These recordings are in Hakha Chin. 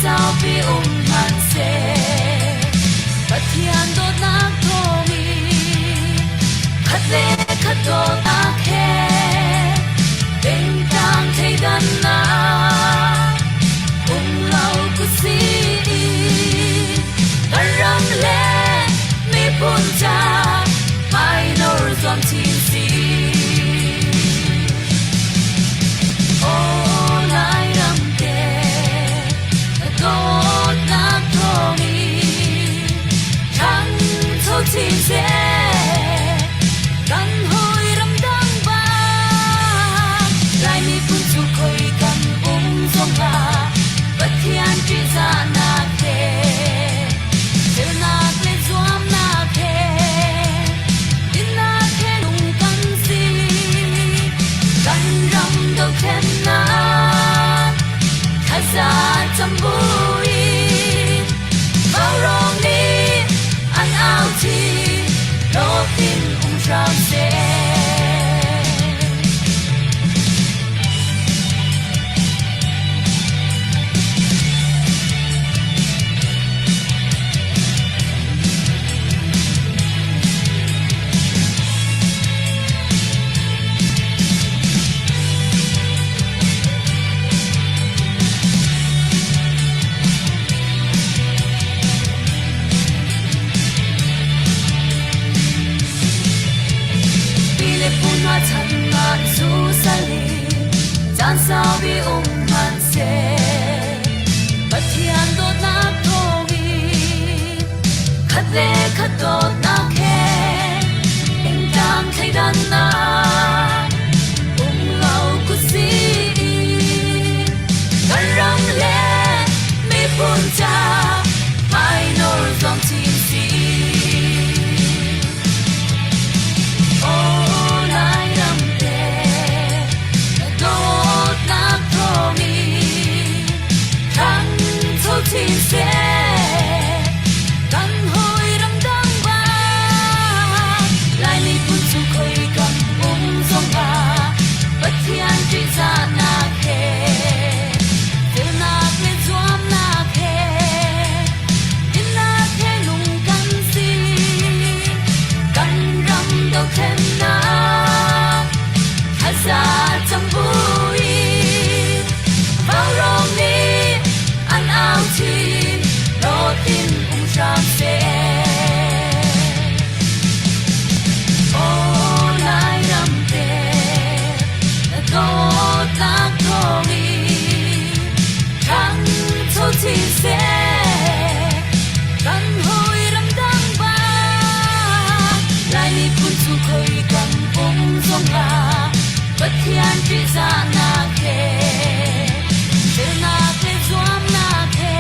saupi um hmanhseh Pathian dawtnak thawngin khat le khat dawtnak he pengtlang thleidannak um lo ku si kan ram le miphun ca hmainor zuam chin si. Aw Lairam te na dawtnak thawngin ṭhangcho chin seh. Kan hawi ramdang bang Lai miphun cu khoi kan um zongah Pathian ṭihzahnak he felnak le zuamnak he dinnak he nung kan si. Kan ram dothlennak thaza cam buin vaurawng nih an au chin hlawhtlin um hram seh. Caan saupi um hmanhseh Pathian dawtnak thawngin khat le khat dawtnak he pengtlang thleidannak um lo ku si kan ram le miphun ca hmainor zong chin si. Aw Lairam te na dawtnak thawngin ṭhangcho chin seh. Kan hawi ramdang bang Lai miphun cu khoi kam um zongah Pathian ṭihzahnak he felnak le zuamnak he dinnak he nung kan si. Kan ram dothlennak thaza cang buin vaurawng nih an au chin hlawhtlin um hram seh. Aw Lairam te na dawtnak thawngin ṭhangcho chin seh. Kan hawi ramdang bang Lai miphun cu khoi kan um zongah Pathian ṭihzahnak he felnak le zuamnak he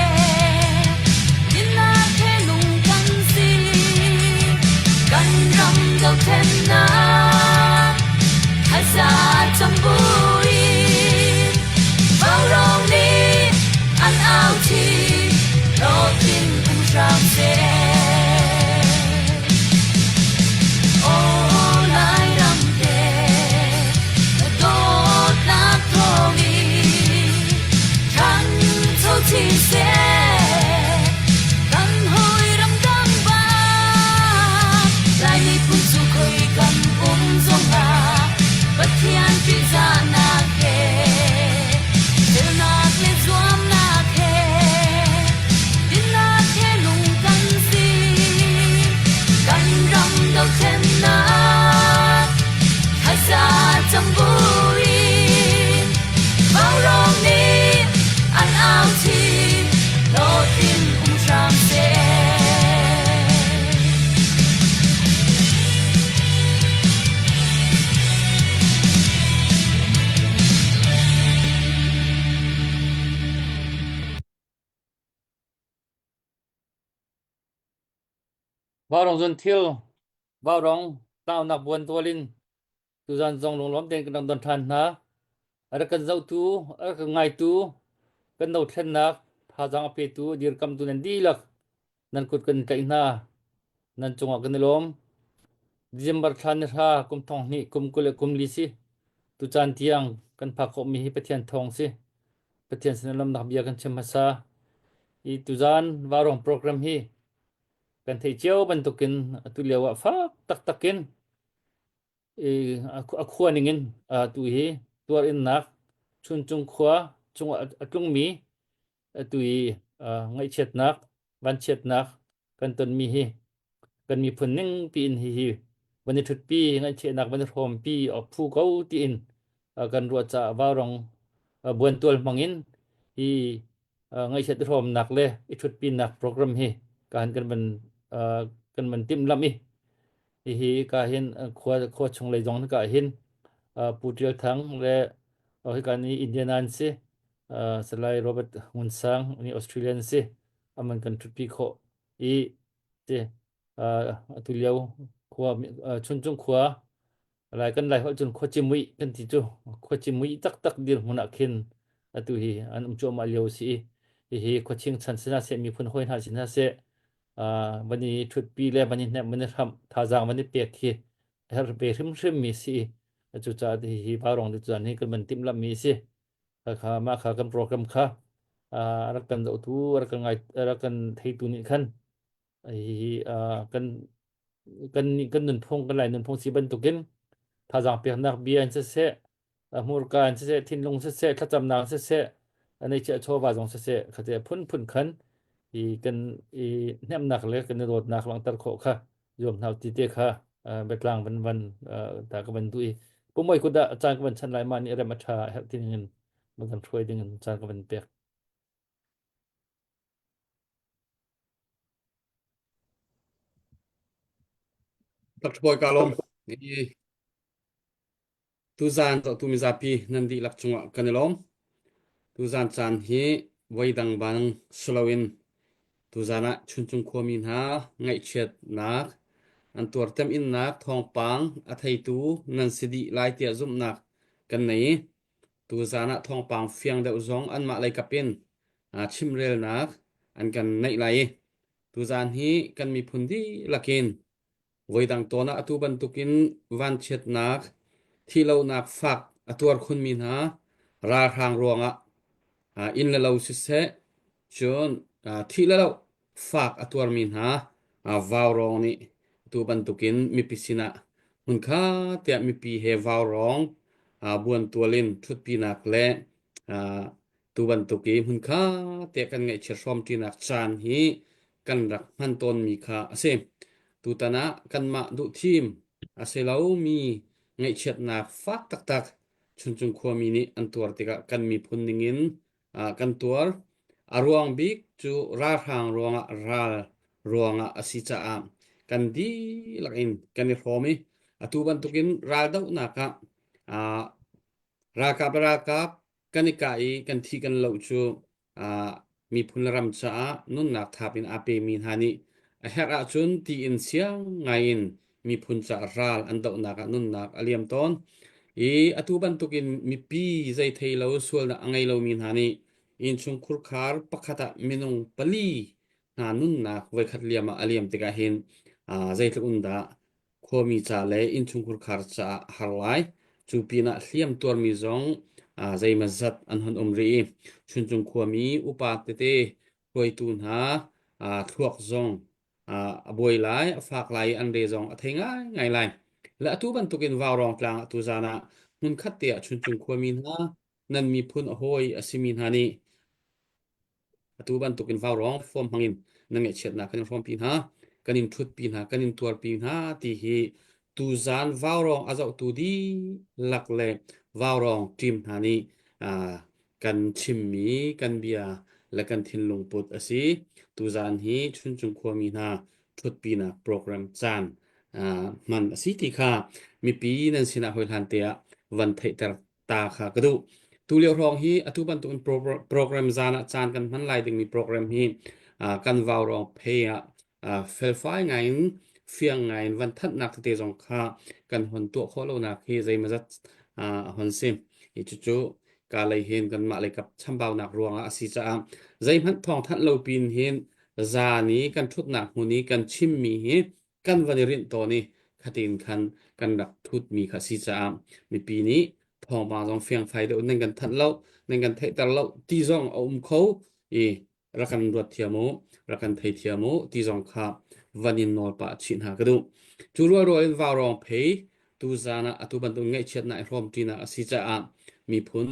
dinnak he nung kan si. Kan ram dothlennak thaza cang buin vaurawng nih an au chin hlawhtlin um hram seh. Aw Lairam te na dawtnak thawngin ṭhangcho chin seh. Kan hawi ramdang bang Lai miphun cu khoi kan um zongah Pathian ṭihzahnak he felnak le zuamnak he dinnak he nung kan si. Kan ram dothlennak thaza cang buin vaurawng nih an au chin hlawhtlin um hram seh. Vaurawng zun thil vaurawng tlaunak buan tual in tuzan zong lunglawm tein kan rak don ṭhan hna. A rak kan zohtu, a rak kan ngaitu, kan dothlennak thazaang a petu, dirkamtu nan dihlak nan kut kan tlaih hna. Nan cungah kan i lawm. December thla ni hra kum thong hnih kum 20 le kum li si. Tucaan tiang kan phak khawhmi hi Pathian thawng si. Pathian sin lawmnak bia kan chim hmasa. I tuzan Vaurawng program hi kan theih cio bantukin atu lio ah fak taktak in i a khua ningin atu hi tuar innak Chuncung khua cungah a tlungmi atu i ngaihchiatnak vanchiatnak kan tonmi hi kan miphun ning tiin hihi van i ṭhutpi ngaihchiatnak van i hrawmpi awk phu ko tiin kan ruah caah Vaurawng buantual hmangin hi ngaihchiat i hrawmnak le i ṭhutpinak program hi ka han kan van kan van timhlamh i hihi ka hin khua khua chung lei zong ka hin Pu Ṭial Thang le hika ni Indiana an si Salai Robert Ngun Sang ni Australian si aman kan ṭhutpi khawh i ti atu lio khua Chuncung khua Lai kan Lai holh cun khuacimui kan ti cu khuacimui taktak dirhmun ah khin atu hi an um cuahmah lio a si i hihi khuaching chan si hna seh miphun hawi hna si hna seh van i ṭhutpi le van i hnemh van i hramh thazaang van i pek hi a herh ve hrimhrim mi si i cucaah hihi Vaurawng te cun hi kan van timhlamh mi a si. Kha mah kha kan program kha a rak kan zohtu a rak kan ngai a rak kan theitu nih khan hihi kan kan kan nunphung kan lai nunphung si bantukin thazaang peknak bia in siseh hmurka in siseh thinlung siseh thlacamnak siseh anei chia chawva zong siseh khate phunphun khan i kan i hnemnak le kan i dawtnak langhter khawh kha zuam hna ti te kha biatlang van van ta ka van duh i pumoi kut ah caan ka van chan lai ma nih rem a tha herh ti ning in kan hruai ding in caan ka van pek. Dr. Bawi ka lawm. Tuzaan zohtu mizapi nan dihlak cungah kan i lawm. Tuzaan caan hi voidang bang si loin tuzaan ah Chuncung khuami hna ngaihchiatnak, an tuartem innak thawngpang a theitu nan si dih lai tiah zumhnak kan nei. Tuzaan ah thawngpang fiang deuh zong anmah leikap in chimrelnak an kan neih lai i tuzaan hi kan miphun dihlak in Voidang tawn ah atu bantukin vanchiatnak, thihlonak fak a tuar khunmi hna ralhrang ruangah inn le lo siseh, cun thih le lo fak a tuarmi hna vaurawng nih atu bantukin mipi sinah hmunkhat tiah mipi he vaurawng buantual in ṭhutpinak le Tu bantuk i hmunkhat te kan ngaihchiat hrawmṭinak caan hi kan rak hman tawnmi kha a si. Tutan ah kanmah duhthim a si lomi ngaihchiatnak fak taktak Chuncung khuami nih an tuar tikah kan miphun ningin kan tuar. A ruang bik cu ralhrang ruangah ral ruangah a si caah kan dihlak in kan i hrawm i atu bantukin raldohnak ah ralkap le ralkap kan i kah i kan thi kan loh cu miphun le ram caah nunnak thap in aa pemi hna nih a herh ahcun tiin siang ngaiin miphun caah ral an dohnak ah nunnak a liam tawn. I atu bantukin mipi zei thei lo sualnak a ngei lomi hna nih innchung khurkhar pakhat ah minung pali hna nunnak voikhat liam ah a liam tikah hin zeitluk in dah khuami ca le innchungkhar caah a har lai. Cu pinah hliam tuarmi zong zeimawzat an hun um rih i Chuncung khuami upa tete hruaitu hna thluak zong a buai lai, a fak lai i an re zong a thei ngaingai lai. Le atu bantukin Vaurawng tlang ah tuzaan ah hmunkhat te ah Chuncung khuami hna nan miphun a hawi a simi hna nih Atu bantukin vaurawng form hmangin na ngaihchiatnak kan in hrawmpi hna, kan in ṭhutpi hna, kan in tuarpi hna ti hi tuzaan vaurawng a zohtu dihlak le vaurawng ṭim hna nih kan chimmi kan bia le kan thinlung put a si. Tuzaan hi Chuncung khuami hna ṭhutpinak program caan hman a si ti kha mipi nan sinah hawihlan te ah van theihter ta kha ka duh. Tu lio hrawng hi atu bantukin program zan ah caan kan hman lai dingmi program hi kan vaurawng phei ah felfai ngai in fiang ngai in van thanhnak tete zong kha kan hon tuah khawh lonak hi zeimawzat a hon si. Hi cucu ka lei hin kanmah lei kap chambaunak ruangah a si caah zeihmanh thawng thanh lo pin hin zan i kan ṭhutnak hmun i kan chimmi hi kan van i rinh tawn i khatin khan kan rak thutmi kha si caah mipi nih thawngpang zong fiangfai deuh nan kan thanh lo nan kan theihter lo ti zong a um kho i. rak kan ruat thiam u, rak kan thei thiam u ti zong kha van in nawl pah chih hna ka duh. Cu rualrual in vaurawng phei tuzaan ah atu bantuk ngaihchiatnak i hrawmṭinak a si caah miphun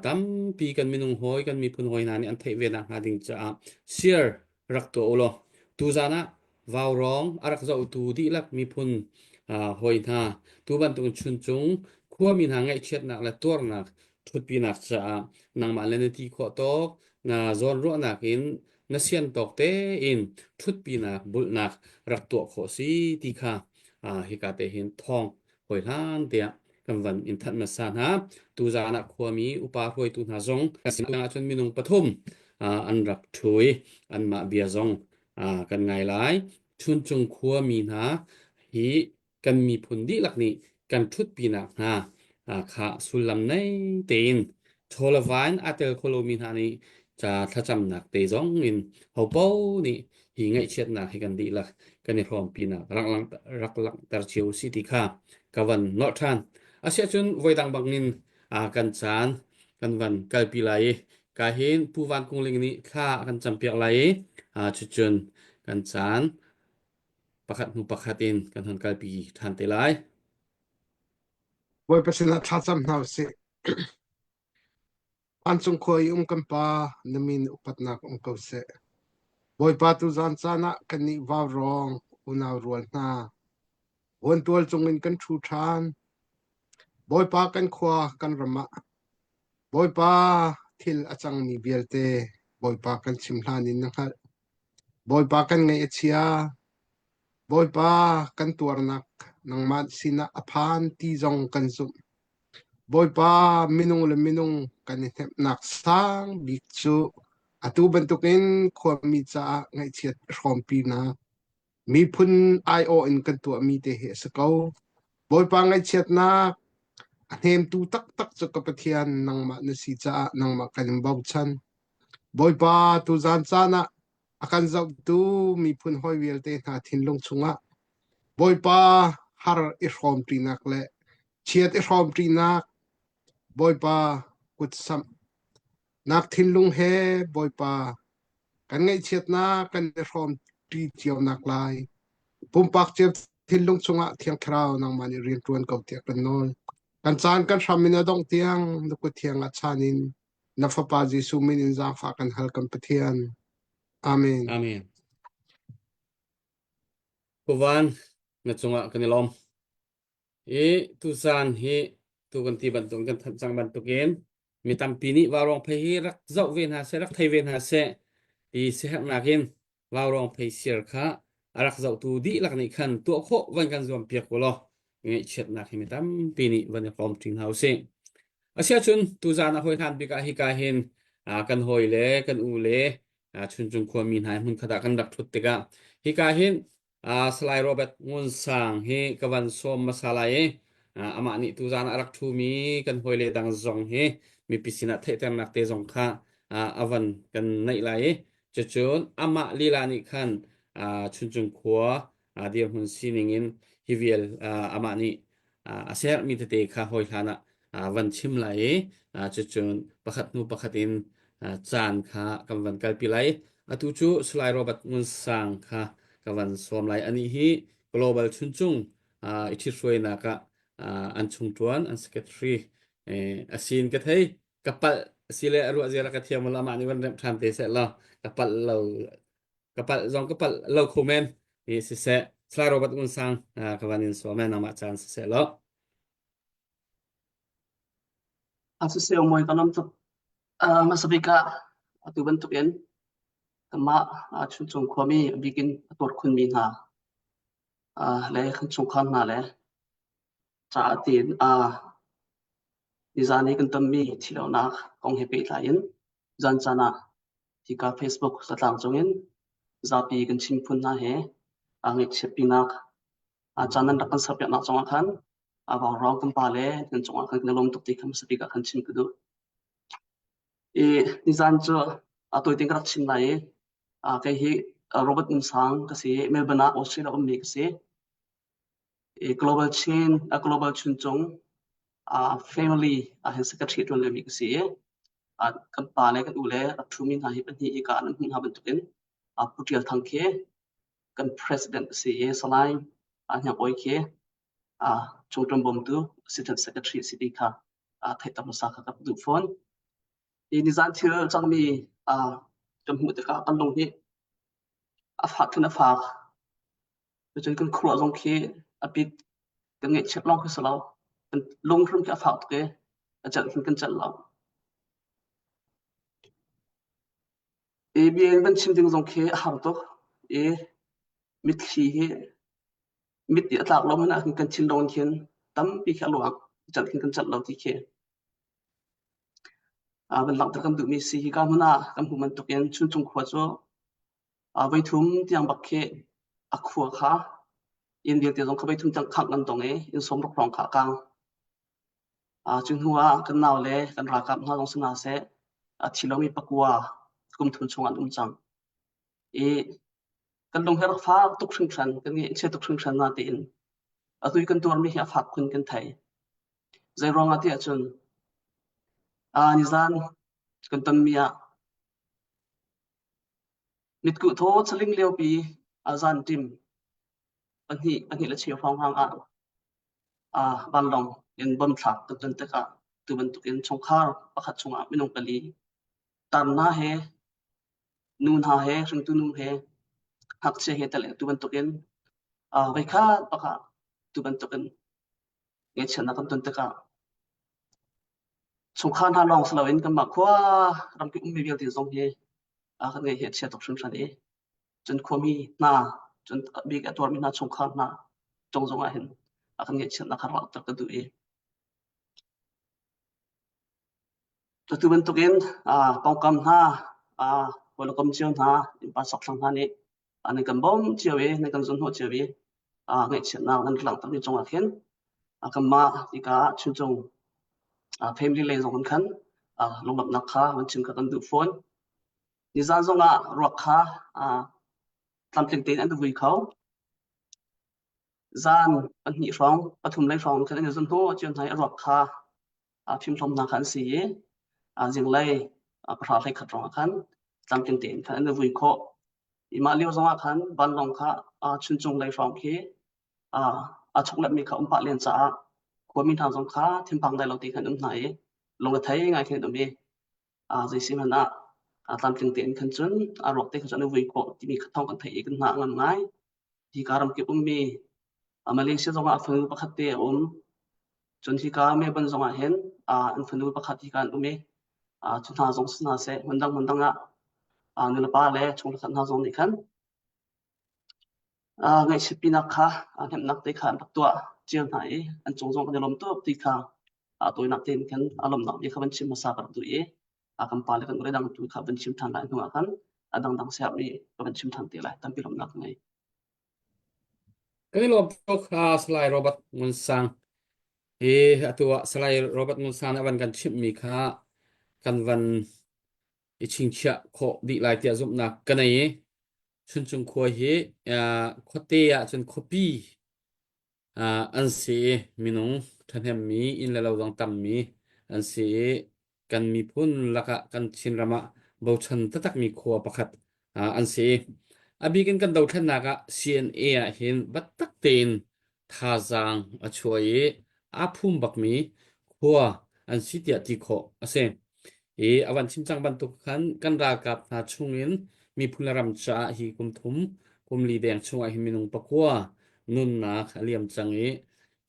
tampi kan minung hawi kan miphun hawi hna nih an theih ve nakhnga ding caah share rak tuah u law tuzaan ah vaurawng a rak zohtu dihlak miphun hawi hna tu bantuk chuncung khuami hna ngaihchiatnak le tuarnak ṭhutpinak caah nangmah le na ti khawh tawk na zawnruahnak in na sian tawk tein ṭhutpinak bulhnak rak tuah khawh si ti kha hika te hin thawng hawi hlan tiah kan van in thanh hmasa hna. Tuzaan ah khuami upa hruaitu hna zong kan sin ahcun minung pathum an rak ṭhu i anmah bia zong kan ngai lai. Chuncung khuami hna hi kan miphun dihlak nih kan ṭhutpinak hna kha sullam nei tein chaw le va in aa tel kho lomi hna nih ca thlacamnak te zong in hopo nih hi ngaihchiatnak hi kan dihlak kan i hrawmpinak rak langhter cio si ti kha ka van nolh ṭhan. Asiahcun voidang bangin kan caan kan van kalpi lai i ka hin Pu Van Kung Ling nih thla a kan campiak lai i cucun kan caan pakhat hnu pakhat in kan hon kalpi ṭhan te lai. Bawipa sinah thlacam hna usih. Vancung khua i um kan Pa, na min upatnak um ko seh. Bawipa tuzaan caan ah kannih vaurawng unau rual hna, vuantual cungin kan ṭhu ṭhan. Bawipa kan khua kan ram ah Bawipa thil a cangmi vialte Bawipa kan chim hlan in na hngalh. Bawipa kan ngaih a chia. Bawipa kan tuarnak nangmah sinah a phan ti zong kan zumh. Bawipa minung le minung kan i hnemhnak sang bik cu atu bantukin khuami caah ngaihchiat hrawmpinak miphun aiawh in kan tuahmi te hi a si ko. Bawipa ngaihchiatnak a hnemtu taktak cu ka Pathian nangmah na si caah nangmah kan in bochan. Bawipa tuzaan caan ah a kan zohtu miphun hawi vialte hna thinlung chungah Bawipa har i hrawmṭinak le chiat i hrawmṭinak Bawipa kutsamh nak thinlung he Bawipa kan ngaihchiatnak kan i hrawmṭi cionak lai pumpak cio thinlung chungah Thiang Thlarau nangmah nih rian ṭuan ko tiah kan nawl. Kan caan kan hram in a dongh tiang na kut thiang ah chan in na Fapa Jesuh min in zaangfah kan hal kan Pathian. Amen. Amen. Puvan na cungah kan i lawm. I tuzaan hi tu kan ti bantuk kan thanh cang bantukin mi tampi nih vaurawng phei hi rak zoh ve hna seh rak thei ve hna seh ti siaherhnak in vaurawng phei sir kha a rak zohtu dihlak nih khan tuah khawh van kan zuam piak u law ngaihchiatnak hi mi tampi nih van i hrawm ṭing hna usih. Asiahcun tuzaan a hawi hlan bik ah hika hin kan hawi le kan u le Chuncung khuami hna hmun khat ah kan rak ṭhut tikah hika hin Salai Robert Ngun Sang hi ka van sawm hmasa lai i amah nih tuzaan ah a rak ṭhumi kan hawile dang zong hi mipi sinah theihternak te zong kha a van kan neih lai i cucun amah lila nih khan Chuncung khua dirhmun sining in hi vial amah nih a sermi tete kha hawi hlan ah van chim lai i cucun pakhat hnu pakhat in caan kha kan van kalpi lai. Atu cu Salai Robert Ngun Sang kha ka van sawm lai. Anih hi Global Chuncung i ṭhithruainak ah an chungṭuan, an secretary a sin ka thei. Ka palh sile a ruah zia ka thiam amah nih van remh ṭhan te seh law ka palh lo ka palh zong ka palh lo kho men hi siseh Salai Robert Ngun Sang ka van in sawm e nangmah caan siseh law. A siseh mawi ka lawm tuk. Hmasa bik ah atu bantukin kanmah Chuncung khuami a bik in a tuar khunmi hna le kan chungkhar hna le caah tiin nizaan i kan tonmi thihlohnak kong he pehtlai in zan caan ah hika Facebook zatlang cungin zapi kan Chin phun hna he ngaihchiatpinak caan nan rak kan serpiaknak cungah khan vaurawng kan pa le nan cungah khan kan i lawm tuk ti kha hmasa bik ah khan chim ka duh. I nizaan cu a tawi ka rak chim lai i kei hi Robert Ngun Sang ka si i Melbourne ah Australia ummi ka si. I Global Chin, Global Chuncung family ah hin secretary ṭuan liomi ka si i. Kan pa le kan u le rak ṭhumi hna hi pahnih hika ah nan hmuh hna bantukin Pu Ṭial Thang khi kan president a si i Salai Hniang Awi khi chungṭuan bawmtu assistant secretary a si ti kha theihter hmasa kha ka duh fawn. Hi nizan thil cangmi kan hmuh tikah kan lung hi a fak khin a fak. Cun kan khuaruah zong khi a pit. Kan ngaihchiat lawng khi si lo. Kan lung hrim khi a fak tuk i a celh khin kan celh lo. I bia in van chim ding zong khi a har tuk i mitthli hi mit i a tlak lo hmanh ah khin kan thinlung in khin tampi khi a luang. Celh khin kan celh lo ti khi. Van langhter kan duhmi si hika hmun ah kan hmuh bantukin Chuncung khua cu voithum tiang bak khi a khua kha inn vialte zong kha voithum tiang khangh kan tong i inn sawmruk hrawng kha a kang. Cu hnu ah kan nau le kan ralkap hna zong si hna seh a thi lomi pakua kum thum chung an um cang. I kan lung hi rak fak tuk hringhran, kan ngaihchia tuk hringhran na tiin atu i kan tuarmi hi a fak khun kan thei. Zeiruang ah ti ahcun nizan kan tonmi ah mitkuh thaw saling liopi a zan ṭim pahnih pahnih le cheu hrawng ah vanlawng in bom thlak kan ton tikah tu bantukin chungkhar pakhat chungah minung pali tar hna he nu hna he hringtu nu he ngakchia he tel tu bantukin voikhat pakhat tu bantukin ngaihchiatnak kan ton tikah chungkhar hna lawng si loin kanmah khua ramkip ummi vialte zong hi kan ngaih hi a chia tuk hringhran i cun khuami hna cun bik a tuarmi hna chungkhar hna cung zong ah hin a kan ngaihchiatnak kha rak ka duh i Atu bantukin pawngkam hna, hawikom cio hna, innpa sokthlang hna nih nan kan bawmh cio i nan kan zunhnawh cio i ngaihchiatnak nan langhtermi cungah khin kanmah hika Chuncung family lei zong in khan lunglawmhnak kha van chim kha kan duh fawn. Nizan zongah ruak kha tlamtling tein an vui kho. Zan pahnih hrawng, pathum lei hrawng khan an i zunhnawh cio hna i a ruak kha fimhlawmnak kha an si i zinglei pahra hlei khat ruangah khan tlamtling tein khan an i vui khawh. I mah lio zongah khan vanlawng kha chuncung lei hrawng khi aa chokletmi kha um pah len caah khuami hna zong kha thinphang dai lo te khan um hna i lungrethei ngai khin an um i zei si hmanh ah tlamtling tein khan cun a ruak te kha cu an i vui khawh timi kha thawng kan theih i kan hna a ngam ngai. Hika ramkip ummi Malaysia zongah a fanu pakhat te a um. Cun hika Melbourne zongah hin an fanu pakhat hika an um i cu hna zong si hna seh hmundang hmundang ah nulepa le chungthlakhat hna zong nih khan ngaihchiatpinak kha hnemhnak te kha an rak tuah cio hna i an cung zong kan i lawm tuk ti kha tawinak tein khan a lawmhnak bia kha van chim hmasa ka rak duh i kan pa le kan ule dang tu kha van chim ṭhan lai hnu ah khan a dangdang siarmi ka van chim ṭhan te lai tampi lawmhnak ka ngei. Kan i lawm tuk Salai Robert Ngun Sang. Hi atu ah Salai Robert Ngun Sang nih a van kan chimhmi kha kan van i chingchiah khawh dih lai tiah zumhnak ka nei i Chuncung khua hi khuate ah cun khuapi an si i minung ṭhahnemmi inn le lo zong tammi an si i kan miphun lakah kan Chinram ah bochan taktakmi khua pakhat an si. A bik in kan dothlennak ah CNA ah hin biatak tein thazaang a chuah i aa phum bakmi khua an si tiah ti khawh a si. I a van chim cang bantuk khan kan ralkap hna chungin miphun le ram caah hi kum thum kum li deng chungah hin minung pakua nunnak a liam cang i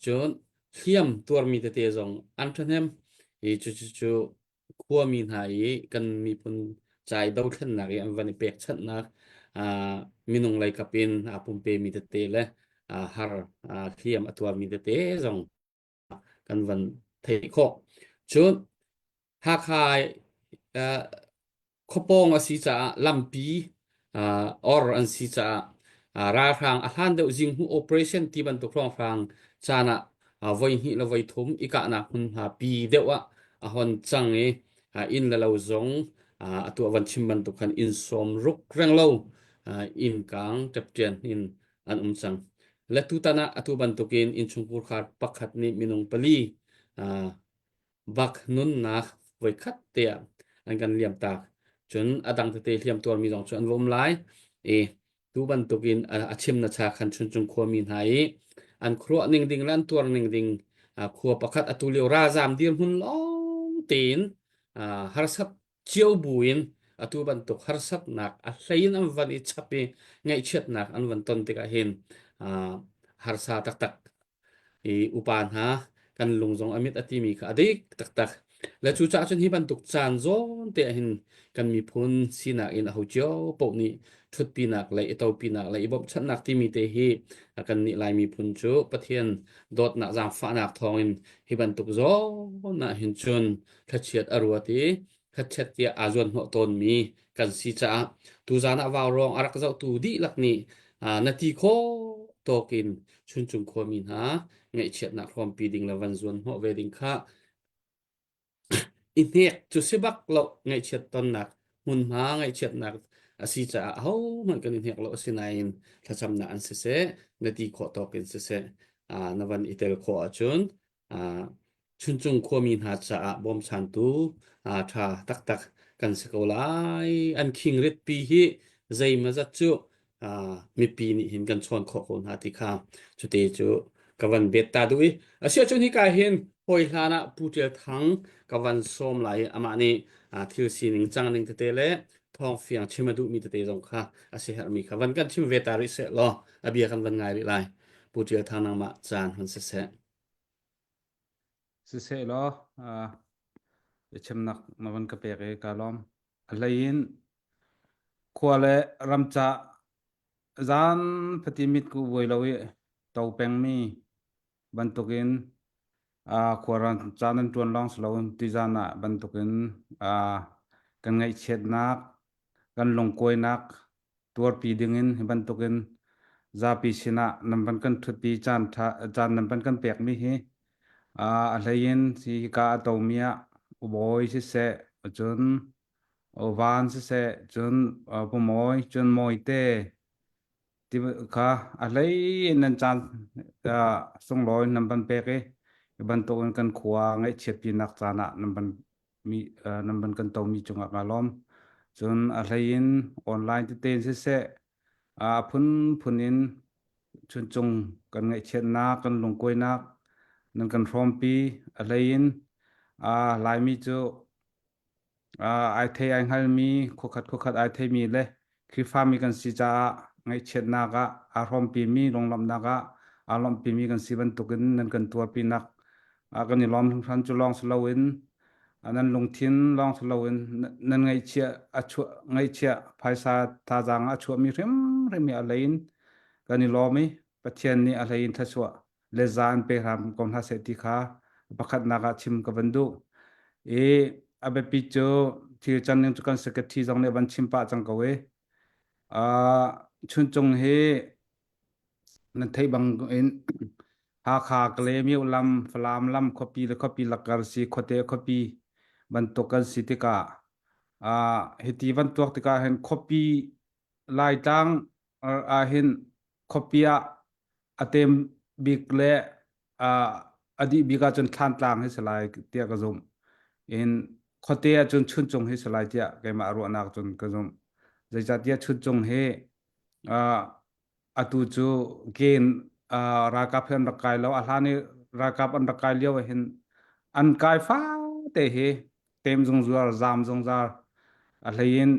cun hliam tuarmi tete zong an ṭhahnem i cucu khuami hna i kan miphun ca i dothlennak i an van i pekchanhnak minung lei kap in aa pumpemi tete le har hliam a tuarmi tete zong kan van theih khawh. Cun Hakha uh, khuapawng a si caah lampi uh, or an si caah uh, ralhrang a hlan deuh zinghmuh operation ti bantuk hrawnghrang caan ah uh, voi hnih le voi thum i kahnak hmunhma pi deuh ah a hon cang i uh, inn le lo zong uh, atu a van chim bantuk khan inn sawm ruk reng lo uh, inn kang ṭepṭian in an um cang. Le tutan ah atu bantukin innchungkhar khar pakhat nih minung pali uh, bak nunnak voikhat te ah. an kan liam tak. Cun a dang tete hliam tuarmi zong cu an va um lai. I tu bantukin a chim na cha khan Chuncung khuami hna i an khuaruah ning ding le an tuar ning ding khua pakhat atu lio ralzam dirhmun lawng tein harsat cio buin atu bantuk harsatnak a hlei in an van i chap i ngaihchiatnak an van ton tikah hin harsa taktak i upa hna kan lung zong a mit a timi kha a dik taktak. Le cucaah cun hi bantuk caan zawn te ah hin kan miphun sinak in aho cio paoh nih ṭhutpinak le i topinak le i bawmhchanhnak timi te hi kan nih Lai miphun cu Pathian dawtnak zaangfahnak thawngin hi bantuk zawn ah hin cun thlachiat a ruat i thlachiat tiah aa zuanhnawh tawnmi kan si caah tuzaan ah vaurawng a rak zohtu dihlak nih na ti khawh tawk in Chuncung khuami hna ngaihchiatnak hrawmpi ding le van zuanhnawh ve ding kha i hnek cu si bak lo ngaihchiat tonnak hmunhma ngaihchiatnak a si caah ahohmanh kan i hnek lo asinain thlacamnak an siseh na ti khawh tawk in siseh na van i tel khawh ahcun Chuncung khuami hna caah bawmchantu ṭha taktak kan si ko lai. An khingritpi hi zeimawzat cu mipi nih hin kan chawn khawh ko hna ti kha cute cu ka van bet ta duh i asiahcun hika hin hawi hlan ah Pu Ṭial Thang ka van sawm lai i amah nih thil sining cang ning tete le thawngfiang chim a duhmi tete zong kha a si herhmi kha van kan chim ve ta rih seh law a bia kan van ngai rih lai. Pu Ṭial Thang nangmah caan hun siseh. Siseh law biachimnak na van ka pek i kaa lawm. A hlei in khua le ram ca zaan fatin mitku vuai lo i to pengmi bantukin khuaram ca nan ṭuan lawng si loin tuzaan ah bantukin kan ngaihchiatnak, kan lungkuainak tuarpi dingin hi bantukin zapi sinah nan van kan ṭhutpi caan ṭha caan nan van kan pekmi hi a hlei in hika a tomi ah Ubawi siseh cun Van siseh cun Pumawi cun Mawite ti kha a hlei in nan caan sunglawi nan van pek i hi bantukin kan khua ngaihchiatpinak caan ah nan van mi nan van kan tomi cungah kaa lawm. Cun a hlei in online tete in siseh a phunphun in chuncung kan ngaihchiatnak kan lungkuainak nan kan hrawmpi a hlei in Laimi cu ai thei ai hngalmi khuakhat khuakhat ai theimi le Khrihfami kan si caah ngaihchiatnak ah aa hrawmpimi lunglawmhnak ah aa lawmhpimi kan si bantukin nan kan tuarpinak ah kan i lawm hringhran cu lawng si loin nan lungthin lawng si loin nan ngaihchiah a chuah ngaihchiah phaisa thazaang a chuahmi hrimhrim hi a lei in kan i lawm i Pathian nih a hlei in thluachuah le za an pe hram ko hna seh ti kha pakhatnak ah chim ka van duh. I a biapi cu thil can ning cu kan secretary zong nih van chim pah cang ko i uh, Chuncung hi nan theih bang in Hakha Kalaymyo lam Falam lam khuapi le khuapi lakar si khuate khuapi bantuk kan si tikah uh, hiti van tuak tikah hin khuapi Laitlang ah hin khuapi ah a tem bik le a dih bik ahcun Thlantlang hi si lai tiah ka zumh. In khuate ahcun Chuncung hi si lai tiah keimah ruahnak cun ka zumh. Zeicahtiah Chuncung hi atu cu gen ralkap hi an rak kai lo. A hlan i ralkap an rak kai lio ah hin an kai fate hi tem zungzal, zaam zungzal. A hlei in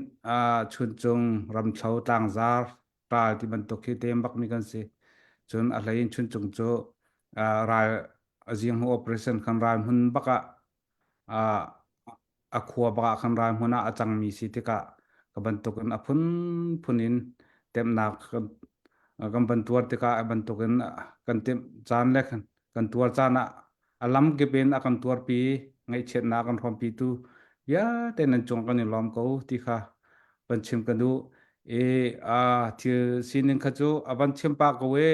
Chuncung, Ramthlo, Tlangzar, ral ti bantuk hi tem bakmi kan si. Cun a hlei in Chuncung cu ral a zing operation khan ral hmun bak ah a khua bak ah khan ral hmun ah a cangmi si tikah ka bantukin a phunphun in temnak kan van tuar tikah a bantukin kan temh caan le kan tuar caan ah a lamkip in a kan tuarpi ngaihchiatnak kan hrawmpitu vialte nan cung kan i lawm ko ti kha van chim ka duh i a thil sining kha cu a van chim pah ko i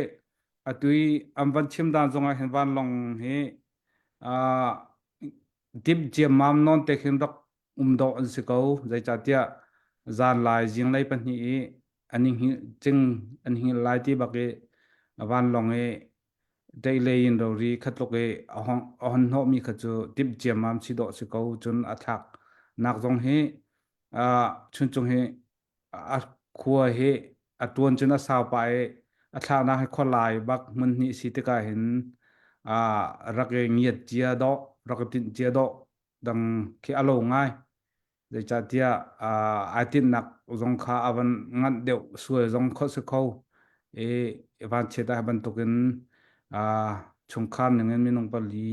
atu i an van chim dan zongah hin vanlawng hi dip ciammam nawn te khin rak um dawh an si ko zeicahtiah zanlai zinglei pahnih i an i hngilh cing an hngilh lai ti bak i vanlawng i Deilei in rori kha tluk i a hon hnawhmi kha cu timh ciammam si dawh si ko cun a thlak. Nak zong hi Chuncung hi a khua hi a tuan cun a sau pah i a thlaknak hi khualai bak hmun hnih si tikah hin rak i ngiat cia dawh rak i tinh cia dawh dang khi a lo ngai. Zeicahtiah ai tinhnak zong kha a van nganh deuh sual zong kho si kho i vanchiat ah bantukin chungkhar ningin minung pali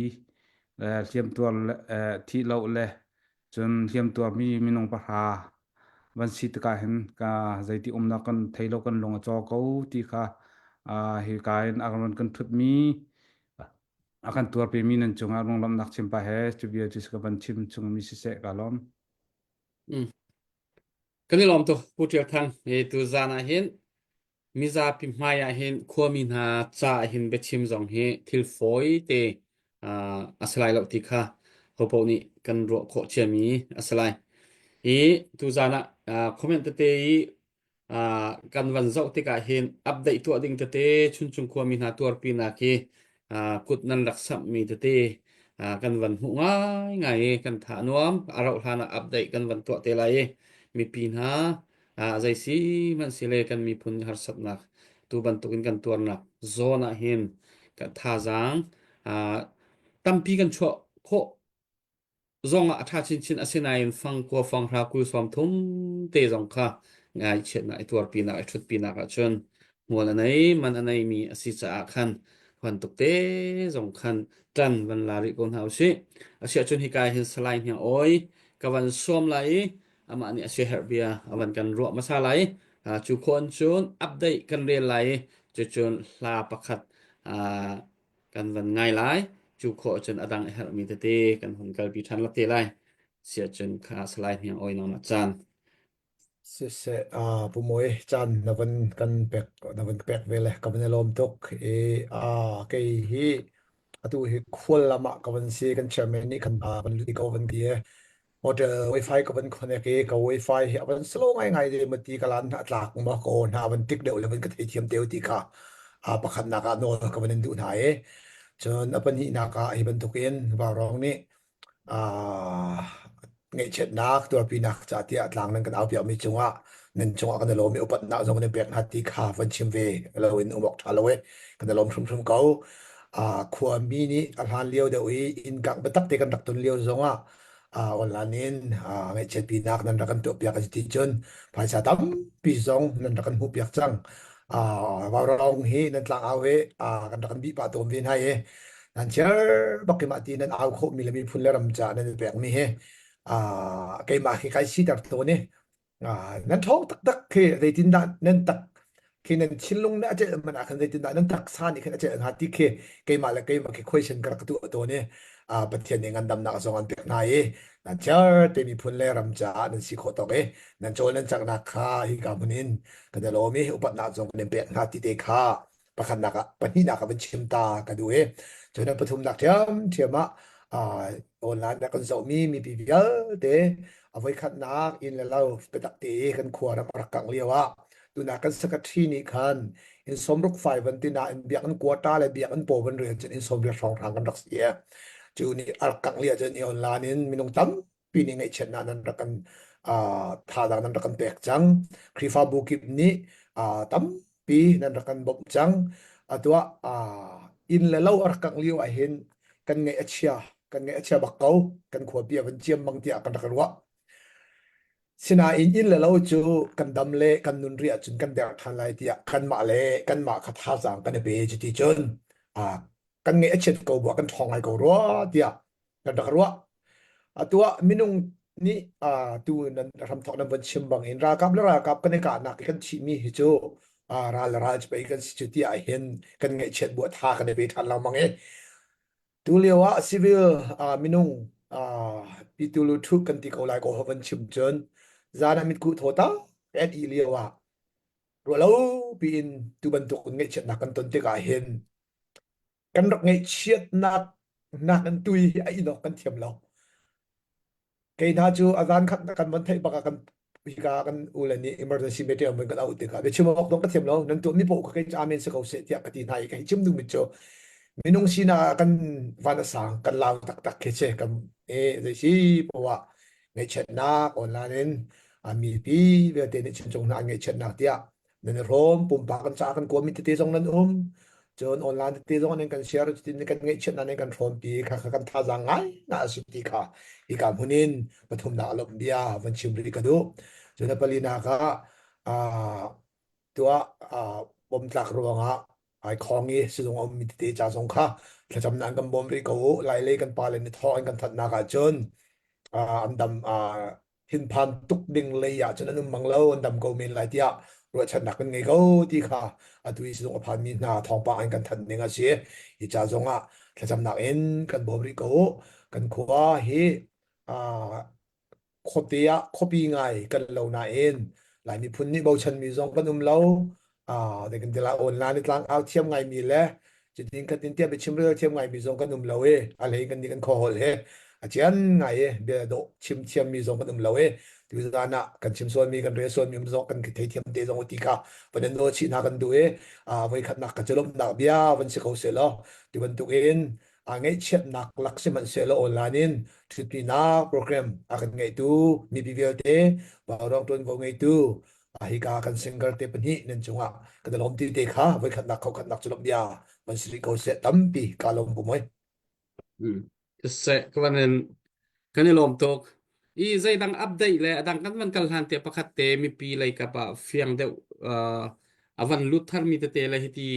le hliamtuar le thih loh le cun hliamtuarmi minung pahra van si tikah hin ka zeiti umnak kan thei lo kan lung a caw ko ti kha hika in a ron kan thutmi a kan tuarpimi nan cungah lunglawmhnak chim pah he cu bia cu ka van chim chungmi siseh ka lawm. Mm. Kan i lawm tuk Pu Ṭial Thang. Hi tu zan ah hin mizapi hmai ah hin khuami hna ca ah hin biachim zong hi thil fawi te uh, a si lai lo ti kha hopoh nih kan ruah khawh ciami a si lai. Hi tu zan ah uh, comment tete i Uh, kan van zoh tikah hin update tuah ding tete Chuncung khuami hna tuarpinak hi uh, kut nan rak samhmi tete uh, kan van hmuh ngaingai i kan tha nuam a rauh hlan ah update kan van tuah te lai i mipi hna uh, zei si hmanh sile kan miphun harsatnak tu bantukin kan tuarnak zawn ah hin kan thazaang uh, tampi kan chuah khawh zong ah a ṭha chinchin asinain fangkua fanghra 20 sawm thum te zong kha ngaichiatnak i tuarpinak i ṭhutpinak ahcun hmual a nei man a neimi a si caah khan bantuk te zong khan ṭan van la rih ko hna usih. Asiahcun hika hin Salai Hniang Awi ka van sawm lai i amah nih a siaherh bia a van kan ruah hmasa lai. Cu khawh cun update kan rel lai i cucun hla pakhat kan van ngai lai. Cu khawh cun a dang a herhmi tete kan hun kalpi ṭhan la te lai. Siahcun kha Salai Hniang Awi nangmah caan. Siseh, aa Pu Mawi, caan na van kan pek na van pek ve le ka van i lawm tuk. I aa kei hi atu hi khual lam ah ka van si kan chairman nih khan aa van lut i ko van ti e. Hotel wifi ka van connect i ka wifi hi a van slow ngaingai de mati ka lan hna tlak ma ka aw hna van tik deuh le van ka theithiam teu ti kha a pakhatnak ah nawl ka van in duh hna i cun a pahnihnak ah hi bantukin Vaurawng nih ah ngaihchiatnak tuarpinak ca tiah tlang nan kan aupiakmi cungah nan cungah kan i lawm i upatnak zong kan in pek hna ti kha van chim ve lo in um awk ṭha lo e kan i lawm hrimhrim ko. Ah khuami nih a hlan lio deuh i inn kangh biatak te kan rak ton lio zongah online in ngaihchiatpinak nan rak kan tuahpiak a si ti cun phaisa tampi zong nan rak kan hmuhpiak cang. Vaurawng hi nan tlangau hi kan rak kan bih pah tawn ve hna i nan chiar bak i mah ti nan au khawhmi le miphun le ram caah nan i pekmi hi keimah khi kai siter tawn i Nan ṭhawng taktak khi zeitindah nan tak khi nan thinlung nih a celh man ah khan zeitindah nan taksa nih khan a celh hnga ti khi keimah le keimah khi question ka rak tuah tawn i Pathian nih ngandamnak zong an pek hna i nan chiar te miphun le ram caah nan si khawh tawk i nan cawl nan caknak kha hika hmun in kan i lawm i upatnak zong kan in pek hna ti te kha pakhatnak ah pahnihnak ah van chim ta ka duh i cun pathumnak ṭhiamṭhiam ah online ah kan zohmi mipi vialte a voikhatnak inn le lo biatak te i kan khua ram a rak kangh lio ah tuna kan secretary nih khan in sawmruk fai van tina in biakinn quota le biakinn paw van rel cun in sawmriat hrawnghrang kan rak si e cu nih a rak kangh lio cun i online in minung tam pi nih ngaihchiatnak nan rak kan thazaang nan rak kan pek cang. Khrihfabu kip nih tampi nan rak kan bawmh cang. Atu ah inn le lo a rak kangh lio ah hin kan ngaih a chia, kan ngaih a chia bak ko. Kan khuapi a van ciam bang tiah kan rak ruah. Sinain inn le lo cu kan dam le kan nun rih ahcun kan der ṭhan lai tiah kanmah le kanmah kha thazaang kan i pe cuti cun kan ngaih a chiat ko bu ah kan ṭhawng ngai ko rua tiah kan rak ruah. Atu ah minung nih tu nan hramthawk nan von chim bangin ralkap le ralkap kan i kahnak i kan thihmi hi cu ral le ral cu pei kan si cu ti ah hin kan ngaihchiat bu tha kan i pe ṭhan lengmang i tu lio ah civil minung pitulu thu kan ti ko lai ko van chim cun zan ah mitkuh thaw ta an i lio ah ruahlo piin tu bantuk ngaihchiatnak kan ton tikah hin kan rak ngaihchiatnak nak in tui hi a in awk kan thiam lo. Kei hna cu a zan khat kan van theih bak ah kan hika kan u le nih emergency meeting an kan auh tikah biachim awk dong ka thiam lo nan tuahmi paoh kha kei cu amen si ko seh tiah ka ti hna i ka hi chim duhmi cu minung sinak ah kan van a sang kan lau taktak khi si kan e zei si poah. Ngaihchiatnak online in mipi vialte nih Chuncung hna an ngaihchiatnak tiah nan i hrawm pumpak kan ca kan kuami tete zong nan um cun online tete zong nan kan share cutin kan ngaihchiatnak nan kan hrawmpi kha kha kan thazaang ngai na a si ti kha hika hmun in pathumnak lawmh bia van chim rih ka duh cun a palinak ah tuah bomtlak ruangah ai khong i sizung a ummi tete ca zong kha thlacamnak an kan bawm rih ko u lailei kan pale nih thawng an kan thatnak ahcun an dam thinphan tuk ding lei ah cun an um mang lo an dam ko men lai tiah ruahchannak kan ngei ko ti kha atu i sizung a phanmi hna thawngpang an kan thanh ning a si hi ca zong ah thlacamnak in kan bawm rih ko u kan khua hi khuate ah khuapi ngai kan lo nain Lai miphun nih bochanmi zong kan um lo. Ah, kan ti lai online tlang au thiam ngaimi le cutin khatin tiah biachim rel thiam ngaimi zong kan um lo i a hlei kan nih kan khuahol he a cian ngai i bia dawh chim thiammi zong kan um lo i tuzan ah kan chim sualmi kan rel sualmi um zong kan thei thiam te zong ti kha van in nawl chih hna kan duh i voikhatnak ka celomnak bia van si ko seh law ti bantuk in a ngaihchiatnak lak sihmanhsehlaw online in ṭhutpinak program a kan ngeitu mipi vialte vaurawng ṭuanvo ngeitu hika kan singer te pahnih nan cungah kan i lawm ti te kha voikhatnak khokhatnak cu bia van si rih ko seh tampi ka lawm bu moi. Seh ka van in kan i lawm tuk. I zeidang update le adang kan van kal hlan te pakhat te mipi lei kap ah fiang deuh uh, a van lut tharmi tete le hiti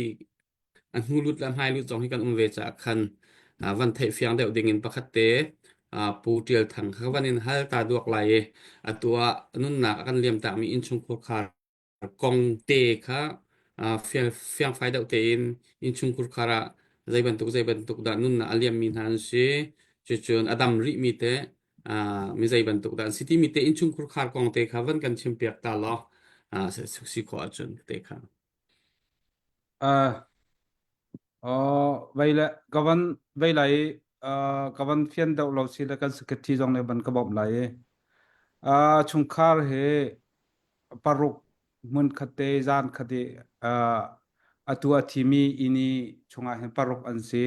a hnu lut le a hmai lut zong hi kan um ve caah khan van theih fiang deuh ding in pakhat te Pu Ṭial Thang kha van in hal ta duak lai i atu ah nunnak a kan liam takmi innchungkhar khar kong te kha fiangfai deuh tein innchungkhar khar ah zei bantuk zei bantuk dah nunnak a liammi hna an si cucun a dam rihmi te mi zei bantuk dah an si timi te innchungkhar khar kong te kha van kan chimpiak ta law si khawh ahcun te kha. Uh, vei le ka van vei lai uh, ka van fian deuh lo si le kan secretary zong nih van ka bawmh lai i uh, chungkhar he paruk hmun khat te zan khat i uh, atu a thimi inn i chungah hin paruk an si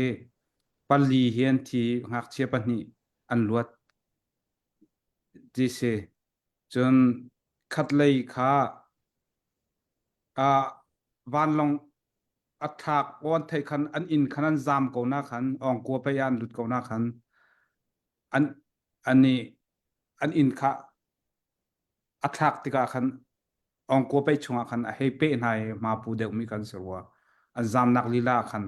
pali hi an thi ngakchia pahnih an luat ti si cun khatlei kha ah vanlawng a thlak awn theih khan an inn khan an zam ko na khan awngkua pei ah an lut ko na khan an an i an inn kha a thlak tikah khan awngkua pei chungah khan a hei peh hna i hmapu deuhmi kan si rua an zamnak lila ah khan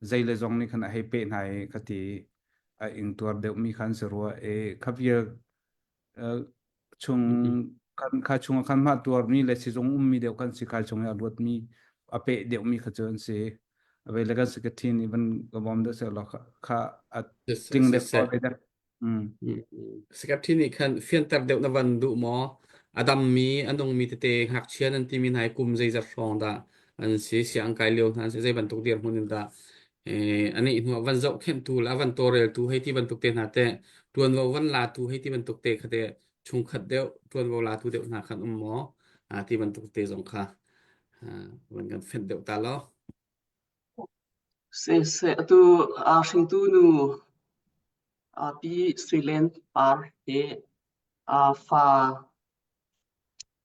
zei le zong nih khan a hei peh hna i ka ti a ingtuar deuhmi khan si rua i kha vial chung kan kha chung khan ma tuarmi le sizung ummi deuh kan si khai chung i a luatmi a peh deuhmi kha cu an si ave le kan secretary nih van ka bawm deuh seh law kha a tling deuh ko ve deuh Secretary nih khan fianter deuh na van duh maw a dammi a nungmi tete ngakchia nan timi hna hi kum zeizat hrawng dah an si siang kai lio hna an si zei bantuk dirhmun in dah anih hnu ah van zohkhenhtu le a van tawlreltu hei ti bantuk te hna teh ṭuanvo van latu hei ti bantuk te kha teh chungkhat deuh ṭuanvo latu deuh hna khan um maw ti bantuk te zong kha van kan fenh deuh ta law. Siseh, atu aa hringtu nu Pi Sui Len Par hi fa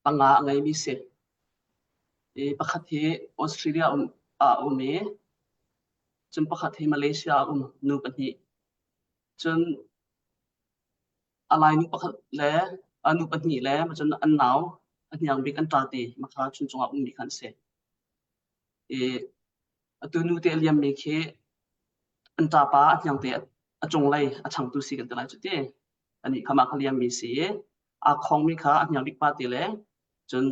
panga a ngeimi si. I pakhat hi Australia um, ah a um i cun pakhat hi Malaysia ah a um, nu pahnih. Cun a lainu pakhat le a nu pahnih le cun an nau a hniang bik an ṭa ti makha chuncung ah ummi kha an si. I atu nu te a liammi khi an ṭapa a hniang te a cunglei a changtu si kan ti lai cu ti. Anih kha mah kha liammi si i aa khongmi kha a hniang bik pa te le cun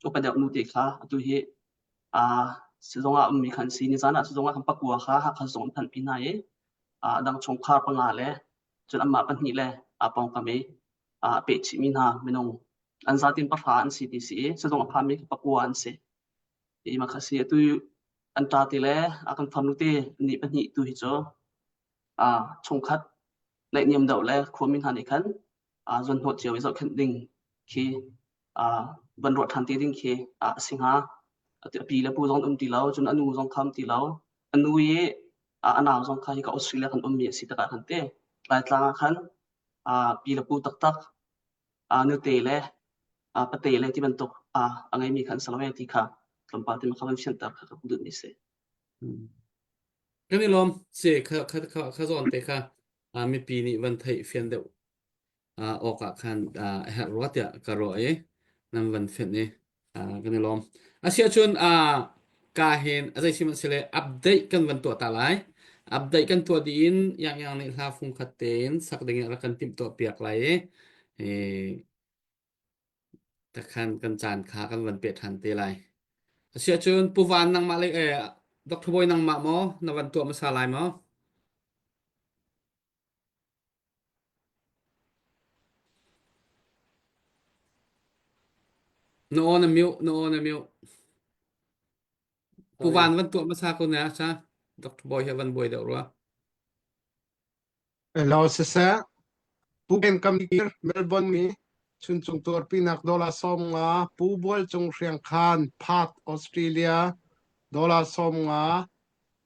upa deuh nu te kha atu hi aa sizung ah ummi kha an si. Nizan ah sizung ah khan pakua kha Hakha zung an phanhpi hna i a dang chungkhar panga le cun anmah pahnih le aa pawngkam i aa peh chihmi hna minung an zatin pahra an si ti si i sizung a phanmi kha pakua an si. Hi mah kha si atu an ṭa te le a kan farnu te ni pahnih tu hi cu aa chungkhat naihniam deuh le khuami hna nih khan aa zuanhnawh cio i zohkhenh ding khi aa van ruah ṭhan te ding khi a si hnga. A pi le pu zong an um ti lo, cun a nu zong kha um ti lo. A nu i a nau zong kha hika Australia kan ummi a si tikah khan te Laitlang ah khan aa pi le pu taktak. Nute le pate le ti bantuk a ngeimi kha an si lo e ti kha tlawmpal te kha van fianter kha ka duhmi si. Kan i lawm si kha kha kha kha zawn te kha mipi nih van theih fian deuh awk ah khan a herh rua tiah ka ruah i nan van fenh i kan i lawm. Asiahcun ka hin a zei sihmanhsehleh update kan van tuah ta lai. Update kan tuah dih in yang yang nih hla fung khat tein sak ding in rak kan timh tuah piak lai i takhan kan caan kha kan van peh ṭhan te lai. Asiahcun Pu Van nangmah le eh, Dr. Bawi nangmah maw na van tuah hmasa lai maw? Na aw na mute, na aw na mute. Pu Sorry. Van van tuah hmasa ko na sa. Dr. Boy he van buai deuh rua. Hello siseh. Pu Ken Kam Kir Melbourne mi Chuncung tuarpinak dollar 50 Pu Bual Cung Hriang Khan Perth Australia dollar 50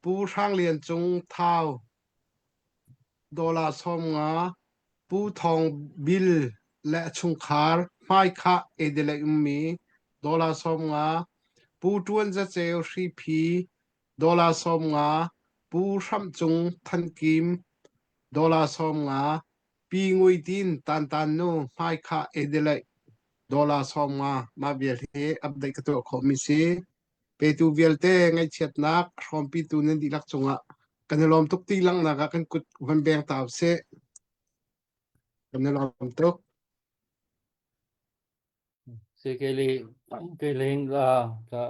Pu Hrang Lian Cung Thau Dollar 50 Pu Thawng Bil le a chungkhar hmaikhah Adelaide ummi dollar 50 Pu Ṭuan Za Ceu Hriphi dollar 50 Pu Hramh Cung Than Kim dollar 50 Pi Ngui Tin Tantan Nu hmaikhah Adelaide dollar 50 Mah vial hi update ka tuah khawhmi si. Petu vialte ngaihchiatnak hrawmpitu nan dihlak cungah kan i lawm tuk ti langhnak ah kan kut van beng ta usih. Kan i lawm tuk. Si kei kei leng la ka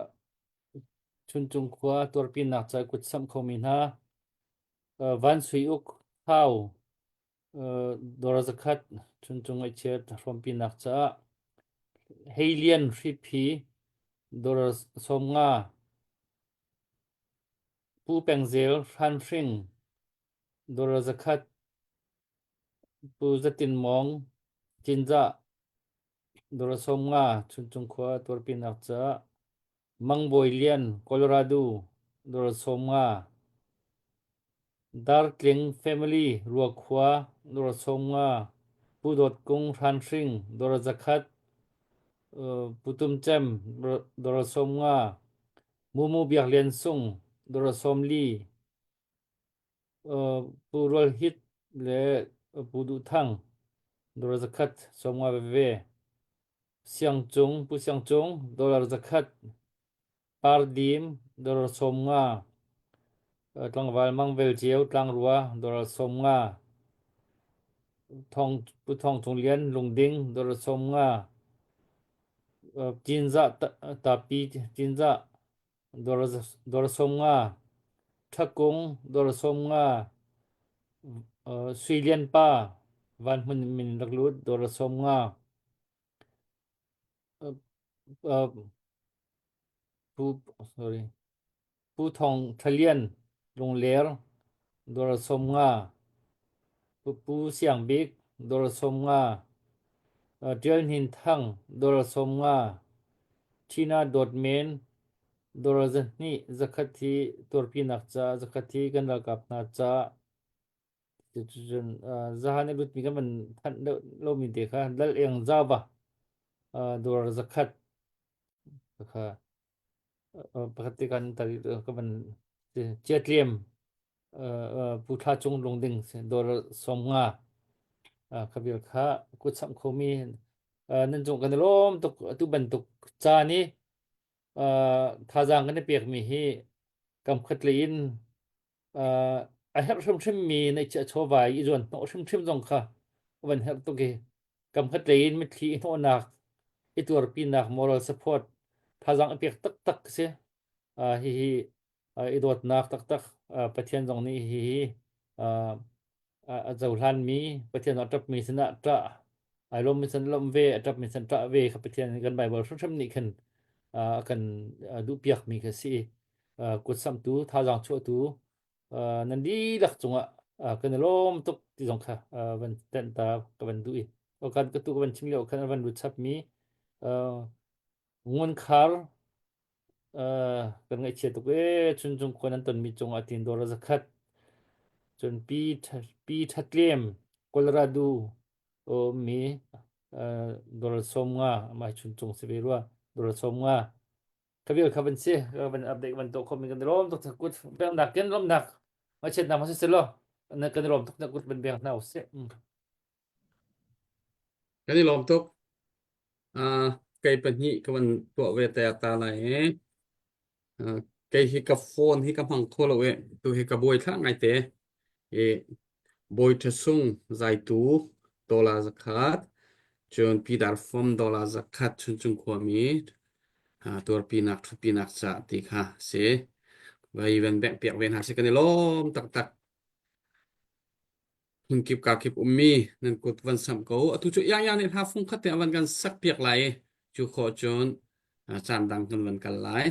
Chuncung khua tuarpinak ca kut samh khomi hna Van Sui Uk Thau Dawr zakhat Chuncung ngaihchiat hrawmpinak caah Heilian Hriphi dawr 50 Pu Peng Zel Hranhring dawr zakhat Pu Zatin Mawng Cinzah dawr 50 Chuncung khua tuarpinak caah Mang Bawi Lian Colorado dawr 50 Dartling Family Ruakhua dawr 50 Pu Dawt Kung Hranhring dawr zakhat Pu Tum Cem dawr 50 Mumu Biak Lian Sung dawr 40 Pu Rual Hit le Pu Duh Thang dawr zakhat 50 veve Siang Cung Pu Siang Cung dollar zakhat Pardim dollar 50 tlangval Mang Vel Ceu Tlangrua dollar 50 Thong Pu Thong Cung Lian Lungding dollar 50 Cinzah Tapi Cinzah dollar 50 Ṭhakung dollar 50 Sui Lian Pa Van Hmun min rak lut dollar 50 Pu sorry Pu Thawng Ṭha Lian Lungler dollar 50 Pu Pu Siang Bik dollar 50 Ṭial Hnin Thang dollar 50 Ṭhina Dawt Men dollar 200 zakhat hi tuarpinak caah zakhat hi kan ralkap hna caah Cucun zahan i lutmi kan van thanh deuh lomi te kha Lal Eng Zava dawr zakhat kha pakhat te kan tari ka van Chiatliam Pu Thla Cung Lungding dawr 50 kha vial kha kut samh khomi nan cung kan i lawm tuk atu bantuk caan i thazaang kan i pekmi hi kam khat lei in a herh hrimhrimmi neihchiah chawva i zuan hnawh hrimhrim zong kha van herh tuk i kam khat lei in mitthli i hnawhnak i tuarpinak moral support thazaang i pek taktak si hihi i dawtnak taktak Pathian zong nih hihi a cohlanmi Pathian a ṭapmi sinah ṭah ai lawmmi sin lawmh ve a ṭapmi sin ṭah ve kha Pathian kan Bible hrimhrim nih khin a kan duhpiakmi kha si kutsamhtu thazaang chuahtu nan dihlak cungah kan i lawm tuk ti zong kha van tenh ta ka van duh i kan ka tu ka van chim lio khan van lut chapmi ngunkhar kan ngaihchia tuk ee Chuncung khua nan tonmi cungah tin dawr a zakhat cun pi pi thatlem Colorado ummi. Dollar 50 amah Chuncung si ve rua dollar 50 ka vial kha van si ka van update van to khomi kan lawm tuk kut beng nak ken lawm nak ma chet nak ma si lo na kan lawm tuk na kut ban beng na usih. Kan i lawm tuk. Kei pahnih ka van tuah ve te ta lai i kei hi ka phone hi ka hmang kho lo i tu hi ka buai thla ngai te. I Bawi Ṭha Sung zaitu dollar 100 cun Pidar Fom dollar 100 Chuncung khuami tuarpinak ṭhutpinak ca ti kha si. Vai van bengh piak ve hna si kan i lawm taktak. Hmunkip kakip ummi nan kut van samh ko. Atu cu Iang nih hla fung khat te a van kan sak piak lai i cu khawh cun caan dang kan van kal lai.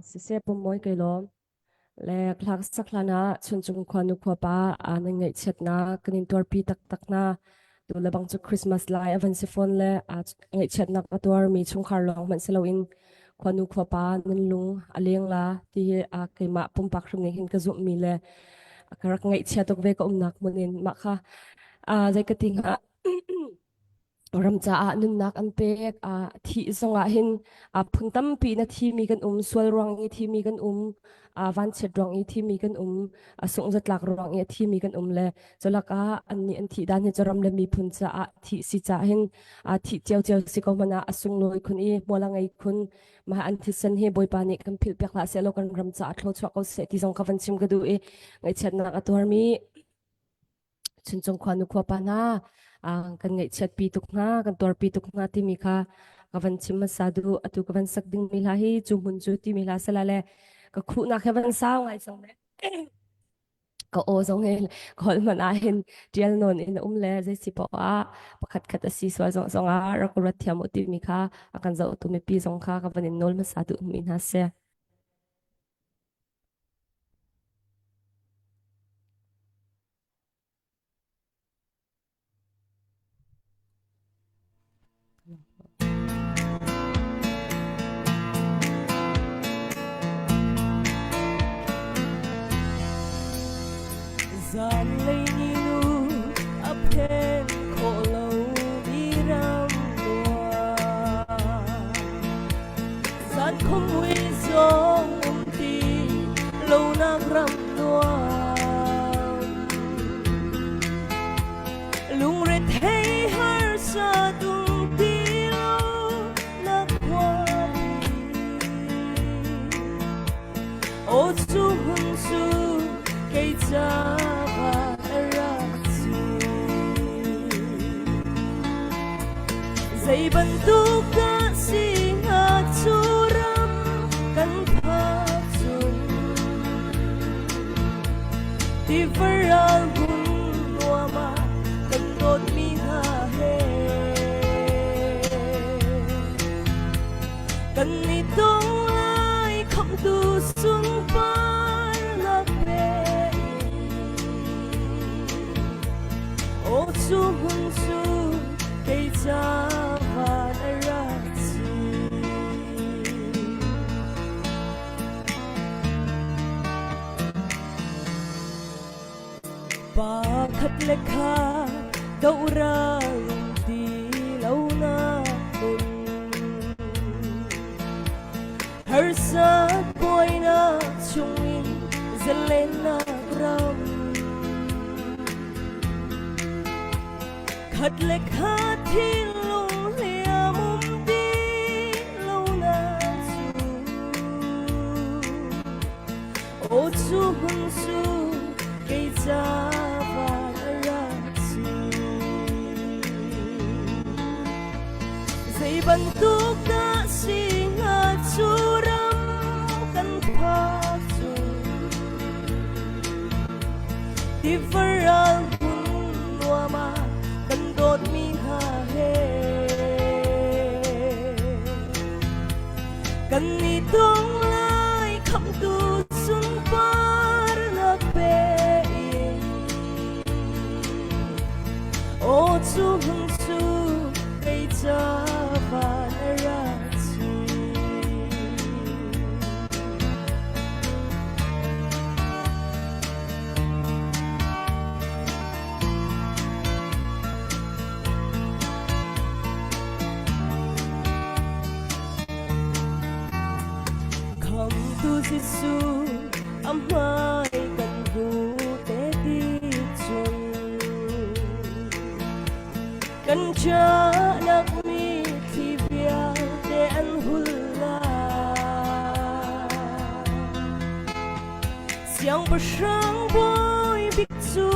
Siseh pummawi kai lawm. Le hlak sak hlan ah Chuncung khuanu khuapa nan ngaihchiatnak kan in tuarpi taktak hna. Tu le bang cu Christmas lai a van si fawn le ngaihchiatnak a tuarmi chungkhar lawng hmanh si loin khuanu khuapa nan lung a leng la ti hi keimah pumpak hrim nih hin ka zumhmi le ka rak ngaihchia tuk ve ka umnak hmun in mah kha zei ka ti hnga ram caah nunnak an pek thih zongah hin phun tampi na thimi kan um sual ruang i thimi kan um vanchiat ruang i thimi kan um sungzatlak ruang i thimi kan um le culakah annih an thih dan hi cu ram le miphun caah thih si caah hin thih ciocio si ko hmanh ah a sunglawi khun i hmual a ngei khun. Mah an thisen hi Bawipa nih kan philh piak hlah sehlaw kan ram caah thluachuah ko seh ti zong ka van chim ka duh i ngaihchiatnak a tuarmi Chuncung khuanu khuapa hna kan ngaihchiatpi tuk hna kan tuarpi tuk hna timi kha ka van chim hmasa duh. Atu ka van sak dingmi hla hi cu hmun cu timi hla sala le ka khuhnak he van sau ngai cang le ka aw zong hi ka holh hmanh ah hin ṭial nawn in a um le zei si poah ah pakhat khat a si sual zong zong ah rak ruat thiam u timi kha a kan zohtu mipi zong kha ka van in nawl hmasa duh mi hna si. Zanlei ninu a phen khawh lomi ram nuam. Zan khumui zong um ti lonak ram nuam. Lungrethei harsa tung ti lo na khuapi. Aw cu hun cu kei ca a rak si. Zei bantuk dah si hnga cu ram kan phak cun. Tivaral hmun nuam ah kan dawtmi hna he kan i tong lai khamhtu sunparnak pe Aw cu hmun cu kei ca van a rak si. Pakhat le khat dohral ti lonak hmun harsat buainak chungin zalennak ram khat le khat thinlung hliam um ti lonak cu Aw cu hmun cu kei ca van a rak si. Zei bantuk dah si hnga cu ram kan phak cu Tivaral hmun nuam ah kan dawtmi hna he Kan i tong lai khamhtu sunparnak pe in. Aw cu hmun cu kei ca van a rak si. Jesuh a hmai kan hmu te ti cun kan ṭahnak mitthli vialte an hul lai. Siangpahrang bawi bik cu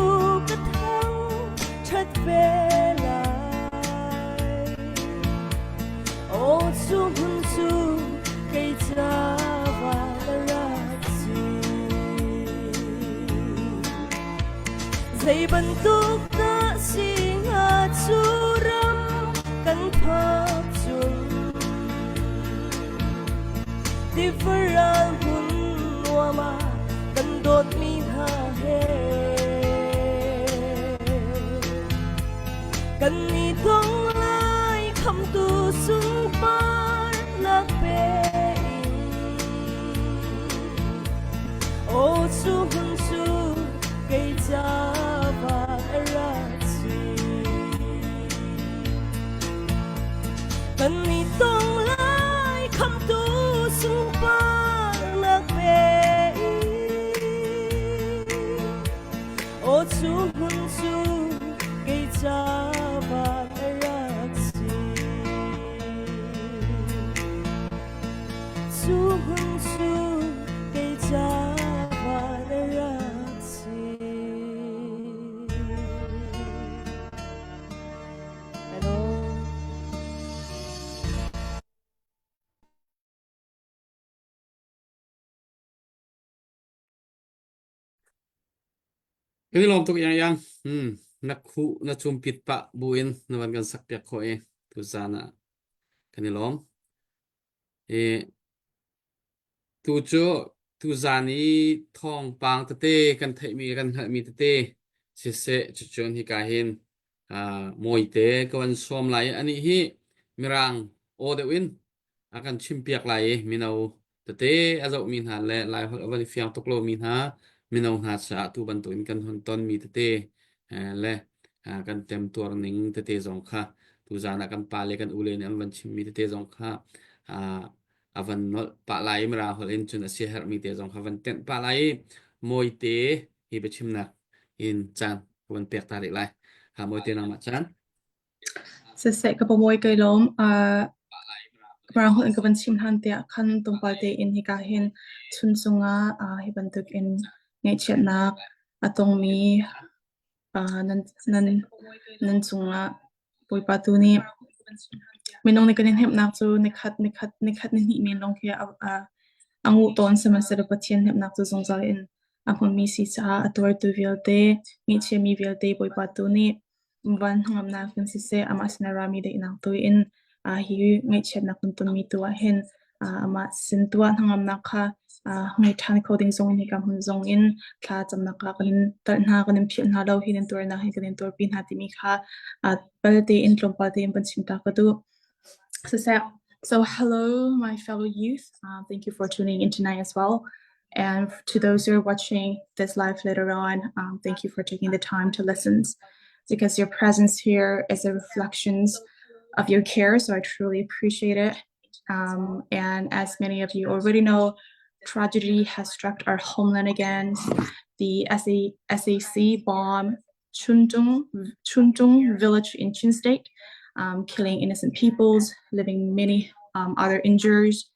ka thang ṭhat ve lai. Aw cu hmun cu kei ca van a rak si. Zei bantuk dah si hnga cu ram kan phak cun Tivaral hmun nuam ah kan dawtmi hna he kan i tong lai khamtu sunparnak pe in Aw cu hmun cu kei ca van a rak si. Kan i tong lai khamtu sunparnak pe in Aw cu hmun cu kei ca van a rak si. Cu hmun cu kei ca van a rak si. Hello. Kan i lawm tuk yang yang. Hmm. Na khu na chumpit pah buin na van kan sak piak khawh i tuzaan ah kan i lawm. I tu cu tuzaan i thawngpang tete kan theihmi kan hngalhmi tete siseh cucun hika hin uh, mawite ka van sawm lai i anih hi mirang aw deuh in a kan chimpiak lai i mino tete a zohmi hna le Laiholh a van i fiang tuk lomi hna mino hna caah tu bantukin kan hun tonmi tete eh, le ah, kan temtuar ning tete zong kha tuzaan ah kan pa le kan ule nih an van chimmi tete zong kha ah, a van nolh pah lai i Mirang holh in cun a siaherhmi te zong kha van tenh pah lai i mawite hi biachimnak in caan ka van pek ta rih lai. Ha mawite nangmah caan. Siseh ka pawawi kai lawm. Uh, Mirang holh in ka van chim hlan tiah khan tlawmpal tein hika hin chuncung ah uh, hi bantuk in ngaihchiatnak a tongmi uh, nan nan nan cungah Bawipa tu nih minung nih kan i hnemhnak cu nikhat nikhat nikhat nihnih men lawng khi a, a, a nguh tawn sihmanhsehlaw Pathian hnemhnak cu zungzal in a hmunmi si caah a tuartu vialte ngaihchiami vialte Bawipa tu nih van hnangamnak in siseh amah sin a rami daihnak tu in uh, hi ngaihchiatnak kan tonmi tu ah hin uh, amah sin tu ah hnangamnak kha uh, ngei ṭhan kho ding zong in hika hmun zong in thla camnak ah kan in talh hna kan in philh hna lo hi nan tuarnak hi kan in tuarpi hna timi kha uh, pal tein tlawmpal tein van chim ta ka duh. Siseh So hello, my fellow youth. Uh, thank you for tuning in tonight as well. And to those who are watching this live later on, um, thank you for taking the time to listen because your presence here is a reflection of your care. So I truly appreciate it. Um, and as many of you already know, tragedy has struck our homeland again. The SAC bomb Chunzhong, Chunzhong village in Chin State, um, killing innocent peoples, leaving many um, other injuries.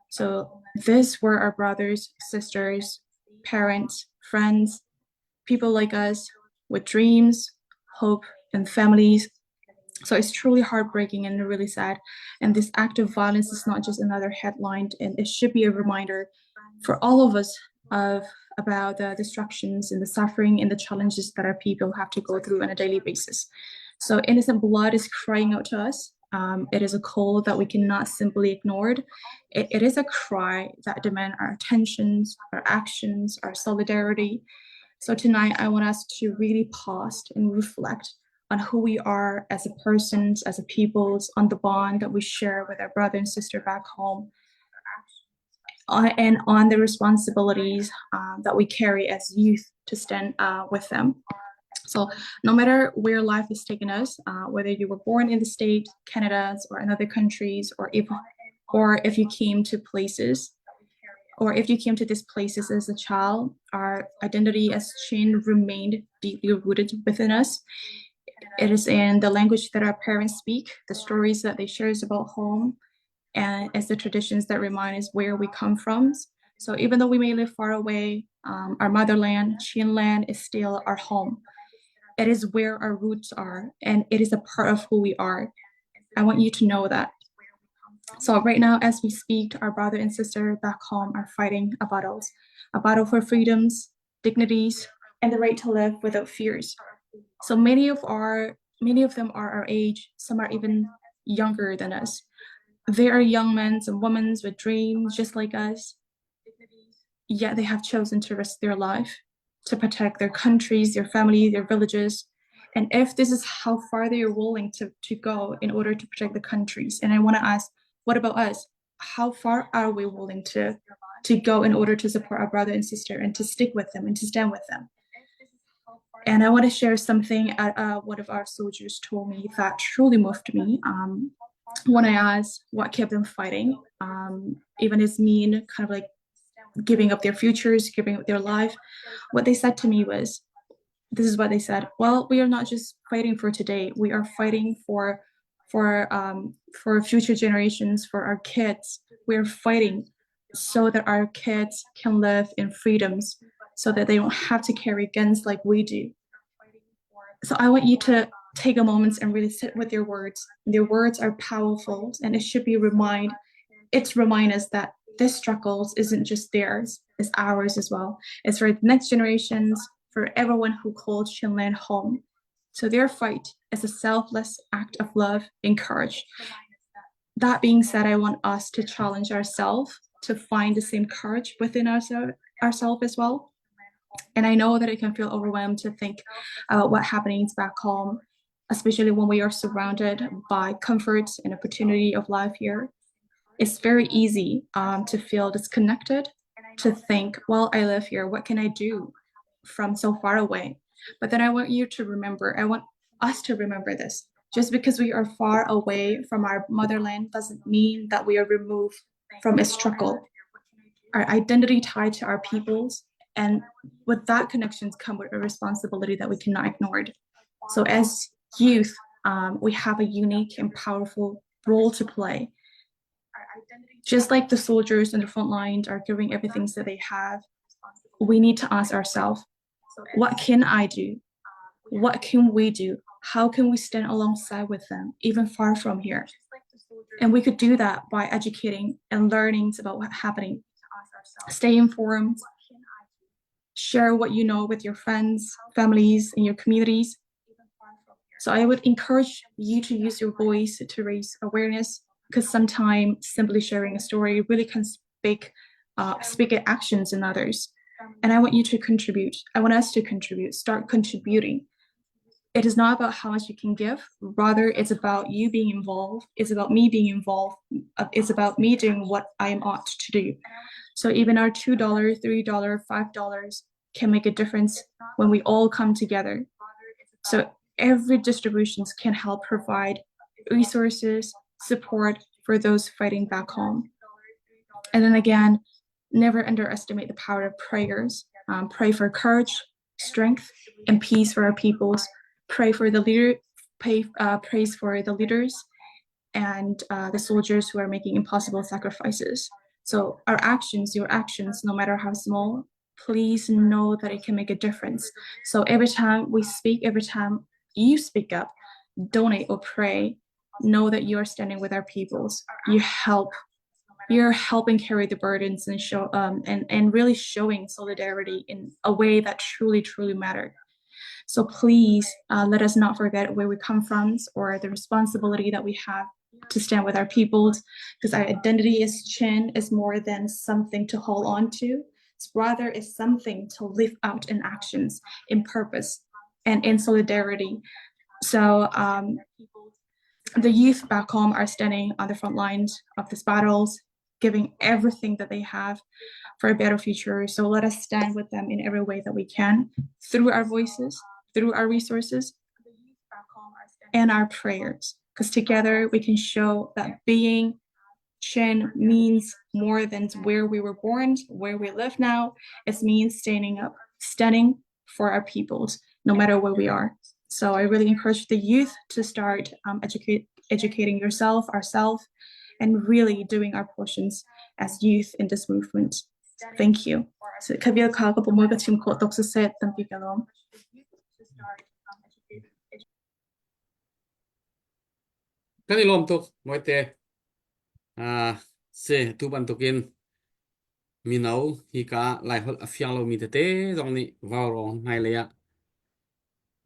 So these were our brothers, sisters, parents, friends, people like us with dreams, hope, and families. So it's truly heartbreaking and really sad. And this act of violence is not just another headline, and it should be a reminder for all of us of about the destructions and the suffering and the challenges that our people have to go through on a daily basis. So innocent blood is crying out to us. Um, it is a call that we cannot simply ignore. It, it is a cry that demands our attentions, our actions, our solidarity. So tonight, I want us to really pause and reflect on who we are as a persons, as a peoples, on the bond that we share with our brother and sister back home, uh, and on the responsibilities uh, that we carry as youth to stand uh, with them. So no matter where life has taken us, uh, whether you were born in the state, Canada, or in other countries, or if, or if you came to places, or if you came to these places as a child, our identity as Chin remained deeply rooted within us. It is in the language that our parents speak, the stories that they share about home, and it's the traditions that remind us where we come from. So even though we may live far away, um, our motherland, Chinland, is still our home. It is where our roots are, and it is a part of who we are. I want you to know that. So right now, as we speak, our brother and sister back home are fighting a battle, a battle for freedoms, dignities, and the right to live without fears. So many of our many of them are our age, some are even younger than us. They are young men and women with dreams just like us. Yet they have chosen to risk their life to protect their countries, their family, their villages. And if this is how far they are willing to, to go in order to protect the countries, and I want to ask, what about us? How far are we willing to, to go in order to support our brother and sister and to stick with them and to stand with them? And I want to share something uh, uh, one of our soldiers told me that truly moved me. Um, when I asked what kept them fighting, um, even as mean, kind of like giving up their futures, giving up their life, what they said to me was, this is what they said. Well, we are not just fighting for today. We are fighting for for um, for future generations, for our kids. We are fighting so that our kids can live in freedoms, so that they don't have to carry guns like we do. So I want you to take a moment and really sit with your words. Their words are powerful, and it should be remind it's remind us that this struggles isn't just theirs, it's ours as well. It's for the next generations, for everyone who calls Chinland home. So their fight is a selfless act of love and courage. That being said, I want us to challenge ourselves to find the same courage within ourselves ourselves as well. And I know that it can feel overwhelmed to think about what happenings back home, especially when we are surrounded by comfort and opportunity of life here. It's very easy um, to feel disconnected, to think, well, I live here, what can I do from so far away? But then I want you to remember, I want us to remember this. Just because we are far away from our motherland doesn't mean that we are removed from a struggle. Our identity tied to our peoples, and with that connections come with a responsibility that we cannot ignore. So as youth, um, we have a unique and powerful role to play. Just like the soldiers in the front lines are giving everything that they have, we need to ask ourselves, what can I do? What can we do? How can we stand alongside with them, even far from here? And we could do that by educating and learning about what's happening. Stay informed, share what you know with your friends, families, and your communities. So I would encourage you to use your voice to raise awareness because sometimes simply sharing a story really can speak uh, speak actions in others. And I want you to contribute. I want us to contribute. Start contributing. It is not about how much you can give. Rather, it's about you being involved. It's about me being involved. Uh, it's about me doing what I am ought to do. So even our $2, $3, $5 can make a difference when we all come together. So every distributions can help provide resources, support for those fighting back home. And then again, never underestimate the power of prayers. Um, pray for courage, strength, and peace for our peoples. Pray for the leader, pray, uh, praise for the leaders and uh, the soldiers who are making impossible sacrifices. So our actions, your actions, no matter how small, please know that it can make a difference. So every time we speak, every time you speak up, donate or pray, know that you are standing with our peoples. You help. You're helping carry the burdens and show um, and and really showing solidarity in a way that truly, truly matters. So please uh, let us not forget where we come from or the responsibility that we have to stand with our peoples, because our identity as Chin is more than something to hold on to. It's rather is something to live out in actions, in purpose, and in solidarity. So um, the youth back home are standing on the front lines of these battles, giving everything that they have for a better future. So let us stand with them in every way that we can through our voices, through our resources, and our prayers. Because together we can show that being Chin means more than where we were born, where we live now. It means standing up, standing for our peoples, no matter where we are. So I really encourage the youth to start um, educate, educating yourself, ourselves, and really doing our portions as youth in this movement. Thank you. So kha vial kha ka pumoi ka chim khawh tuk siseh tampi ka lawm. Kan i lawm tuk, Mawite. Ah, si, tu bantukin mino hika Laiholh a fiang lomi tete zong nih vaurawng hmailei ah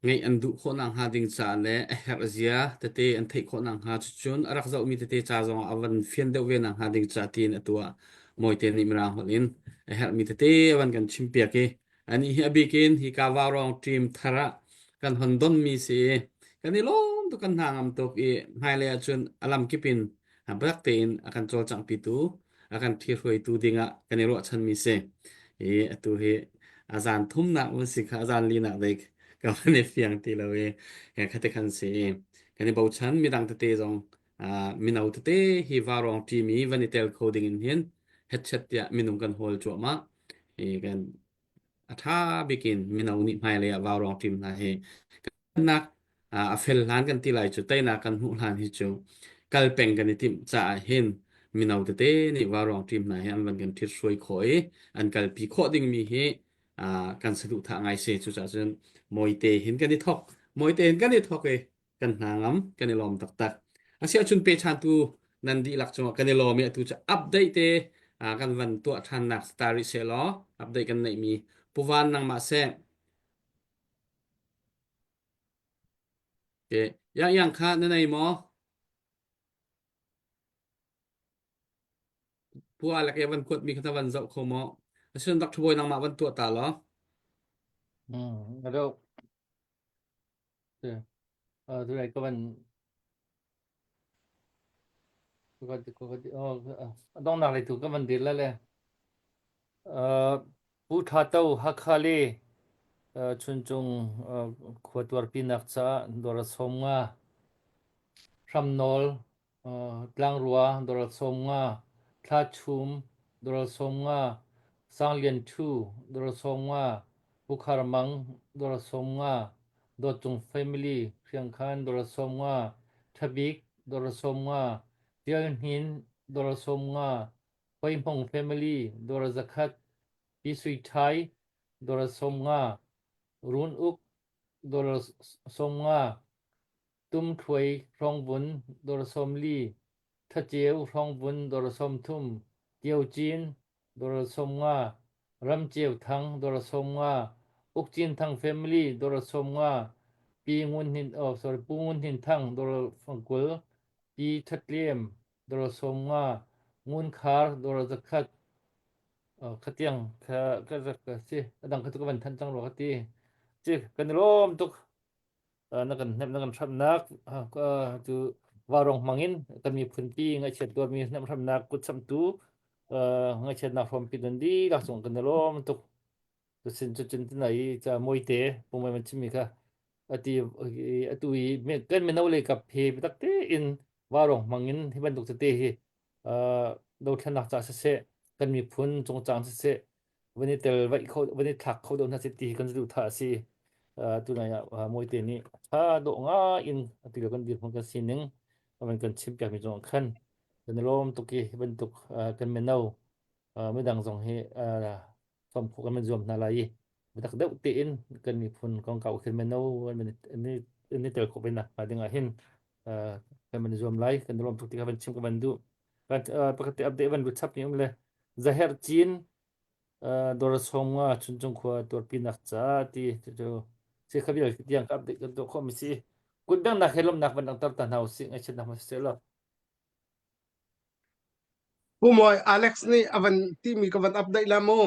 ngeih an duh khawh nakhnga ding caah le a herh zia tete an theih khawh nakhnga cucun a rak zohmi tete ca zongah a van fian deuh ve nakhnga ding caah tiin atu ah Mawite nih Mirang holh in a herhmi tete a van kan chimpiak i Anih hi a bik in hika vaurawng team thar ah kan hon donmi si i kan i lawm tuk kan hna ngam tuk i hmailei ahcun a lamkip in biatak tein a kan cawlcanghpitu a kan ṭhihruaitu dingah kan i ruahchanmi si. I atu hi a zan thumnak mun si kha a zan linak dei ka van i fiang ti lo i khate khan si i kan i bochan midang tete zong mino tete hi vaurawng team i van i tel kho ding in hin hetchet tiah minung kan hawl cuahmah. I kan a ṭha bik in mino nih hmailei ah vaurawng ṭim hna hi nak a fel hlan kan ti lai cu teinak kan hmuh hlan hi cu kal peng kan i timh caah hin mino tete nih vaurawng ṭim hna hi an van kan ṭhit hruai khawh i an kalpi khawh dingmi hi kan saduhthah ngai si cucaah cun mawite hin kan i thok mawite hin kan i thok i kan hna ngam kan i lawm taktak asiahcun pechantu nan dihlak cungah kan i lawm i atu cu update te kan van tuah ṭhannak ta rih seh law update kan neihmi puvan nangmah seh ke yang yang kha na nei maw pua lek e van kuat mi kha van zoh kho maw asun dak ṭhabawi nangmah van tuah ta law Hmm, ado. Tu ka van donghnak lei tu ka van dir lai le. Pu Tha To Hakha le Chuncung khua tuarpinak caah dawr 50 Hramnawl Tlangrua dawr 50 Thlachum dawr 50 Sanglian Ṭhu dawr 50 Pu Khar Mang dawr 50 Dawt Cung Family Hriangkhan dawr 50 Ṭha Bik dawr 50 Tial Hnin dawr 50 Hoi Hmong Family dawr 100 Pi Sui Ṭhai dawr 50 Run Uk dawr 50 Tum Thluai Hrawngvun dawr 40, Thaceu Hrawngvun dawr 30, Tio Cin dawr 50, Ram Ceu Thang dawr 50, Uk Cin Thang Family dawr 50, Pi Ngun Hnin oh sorry Pu Ngun Hnin Thang dawr 20, Pi That Lem dawr 50, Ngun Khar dawr 100 khatiang kha ka rak si adang kha tu ka van than cang rua ka ti ci kan i lawm tuk na kan hnemh na kan hramnak cu varong hmangin kan miphunpi ngaihchiat tuarmi hnemh hramnak kutsamhtu ngaihchiatnak hrawmpi nan dihlak cung kan i lawm tuk cusin cucun tinai ca mawite pumai man chimmi kha ati atu i kan mino lei kap he biatak tein varong hmangin hi bantuk tete hi dothlennak ca siseh kan miphun cungcang siseh van i tel vaih kho van i thlak kho deuh hna seh ti hi kan saduhthah a si. Tunai ah Mawite nih tha dawh ngai in atu lio kan dirhmun kan sining a van kan chimpiakmi cungah khan kan i lawm tuk i hi bantuk kan mino midang zong hi sawm khawh kan van zuam hna lai i biatak deuh tein kan miphun kongkau khin mino an i tel khawh ve nakhnga ding ah hin kan van i zuam lai kan i lawm tuk ti kha van chim ka van duh. Pakhat te update van lut chap ni um le Zaher Cin dawr sawm nga Chuncung khua tuarpinak ca ti cu si kha vial tiang ka update kan tuah khawh mi si. Kutbengnak he lawmnak van langhter ta hna usih ngaihchiatnak ma siseh law. Pu Mawi, Alex nih a van timi ka van update la mu.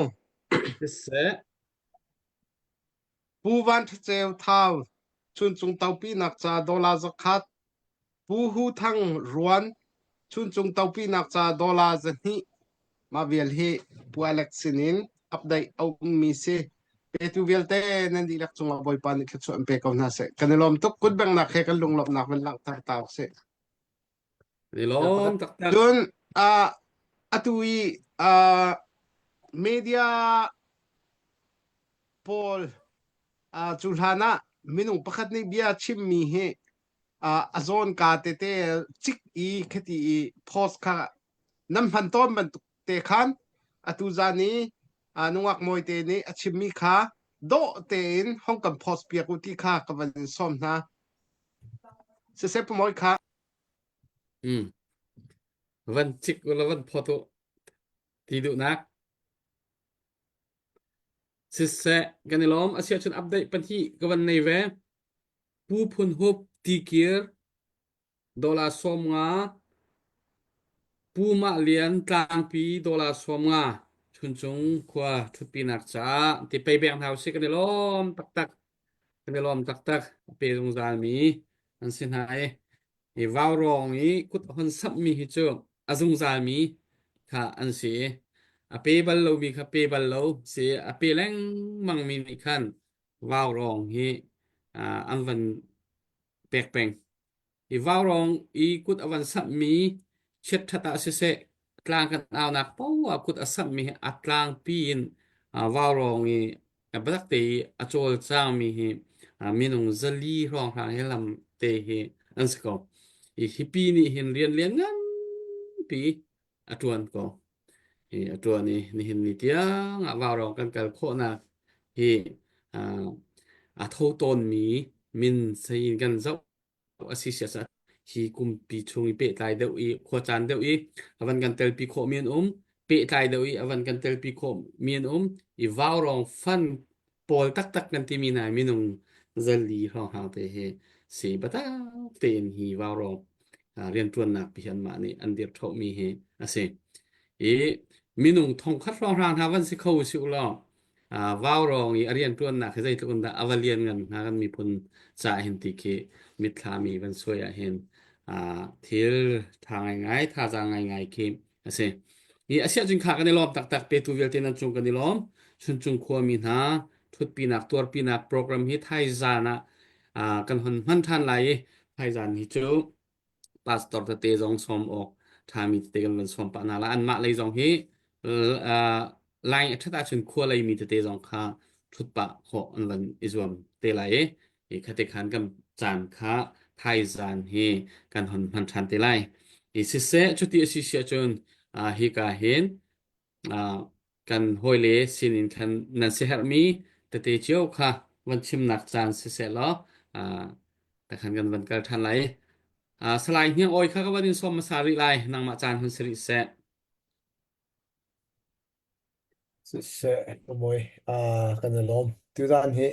Siseh. Pu Van Ṭha Ceu Thau, Chuncung topinak ca dollar 100, Pu Hu Thang Ruan, Chuncung topinak ca dollar 200. Mah vial hi Pu Alex sinin update a ummi si. Petu vialte nan dihlak cungah Bawipa nih thluachuah in pe ko hna seh. Kan i lawm tuk. Kutbenghnak he kan lunglawmhnak van langhter ta usih. Kan i lawm taktak. Cun. Uh, atu i uh, media pawl uh, cu hlan ah minung pakhat nih bia chimmi hi uh, a zawn ka tete cik i khati i post kha nan hman tawn bantuk te khan atu zan i uh, nungak mawi te nih a chimmi kha dawh tein hong kan post piak u ti kha ka van in sawm hna. Siseh Pu Mawi kha. Mm. Van cik u la van phawt u ti duhnak. Siseh kan i lawm asiah cun update pahnih ka van nei ve. Pu Phun Hup Tikir dollar 50 Pu Mah Lian Tlangpi dollar 50 Chuncung khua ṭhutpinak caah ti pei bek hna usih kan i lawm taktak. Kan i lawm taktak. A pe zungzalmi an si hna i i vaurawng i kut a hon samhmi hi cu a zungzalmi kha an si i a pe bal lomi kha pe bal lo si a pe lengmangmi nih khan vaurawng hi an van pek peng. I vaurawng i kut a van samhmi chiatṭhat ah siseh tlang kan aunak paoh ah kut a samhmi hi a tlangpi in vaurawng i biatak te i a cawlcangmi hi minung zali hrawnghrang hi lam te hi an si ko. I hipi nih hin rian lian nganpi a ṭuan ko. Hi a ṭuan i nihin ni tiang ah vaurawng kan kal khawhnak hi a tho tawnmi min sei in kan zoh a si sia hi kumpi chung i pehtlai deuh i khuacaan deuh i a van kan telpi khawh mi an um pehtlai deuh i a van kan telpi khawh mi an um i vaurawng fan pawl taktak kan timi hna minung zali hrawnghrang te hi si biatak tein hi vaurawng rianṭuannak pi anmah nih an dir ṭhomi hi a si i minung thongkhat hrawnghrang hna van si kho si u law vaurawng i a rianṭuannak hi zeitluk in dah a va lian ngan hnga kan miphun ca hin ti khi mitthlam i van suai ah hin thil ṭha ngaingai thazaang ngaingai khi a si. I a siah cun kha kan i lawm taktak petu vialte nan cung kan i lawm. Chuncung khuami hna ṭhutpinak tuarpinak program hi thaizan ah kan hon hman ṭhan lai i thaizan hi cu pastor tete zong sawm awk ṭhami tete kan van sawm pah hna la anmah lei zong hi line a ṭhat ahcun khua lei mi tete zong kha ṭhut pah khawh an van i zuam te lai i i khate khan kan caan kha thaizan hi kan hon hman ṭhan te lai i siseh cuti a si si ahcun hika hin kan hawile sinin khan nan siaherhmi tete cio kha van chimnak caan siseh law takhan kan van kal ṭhan lai. Salai Hniang Awi kha ka van in sawm hmasa rih lai. Nangmah caan hun si rih seh. Siseh, Mawi, kan i lawm. Tuzaan hi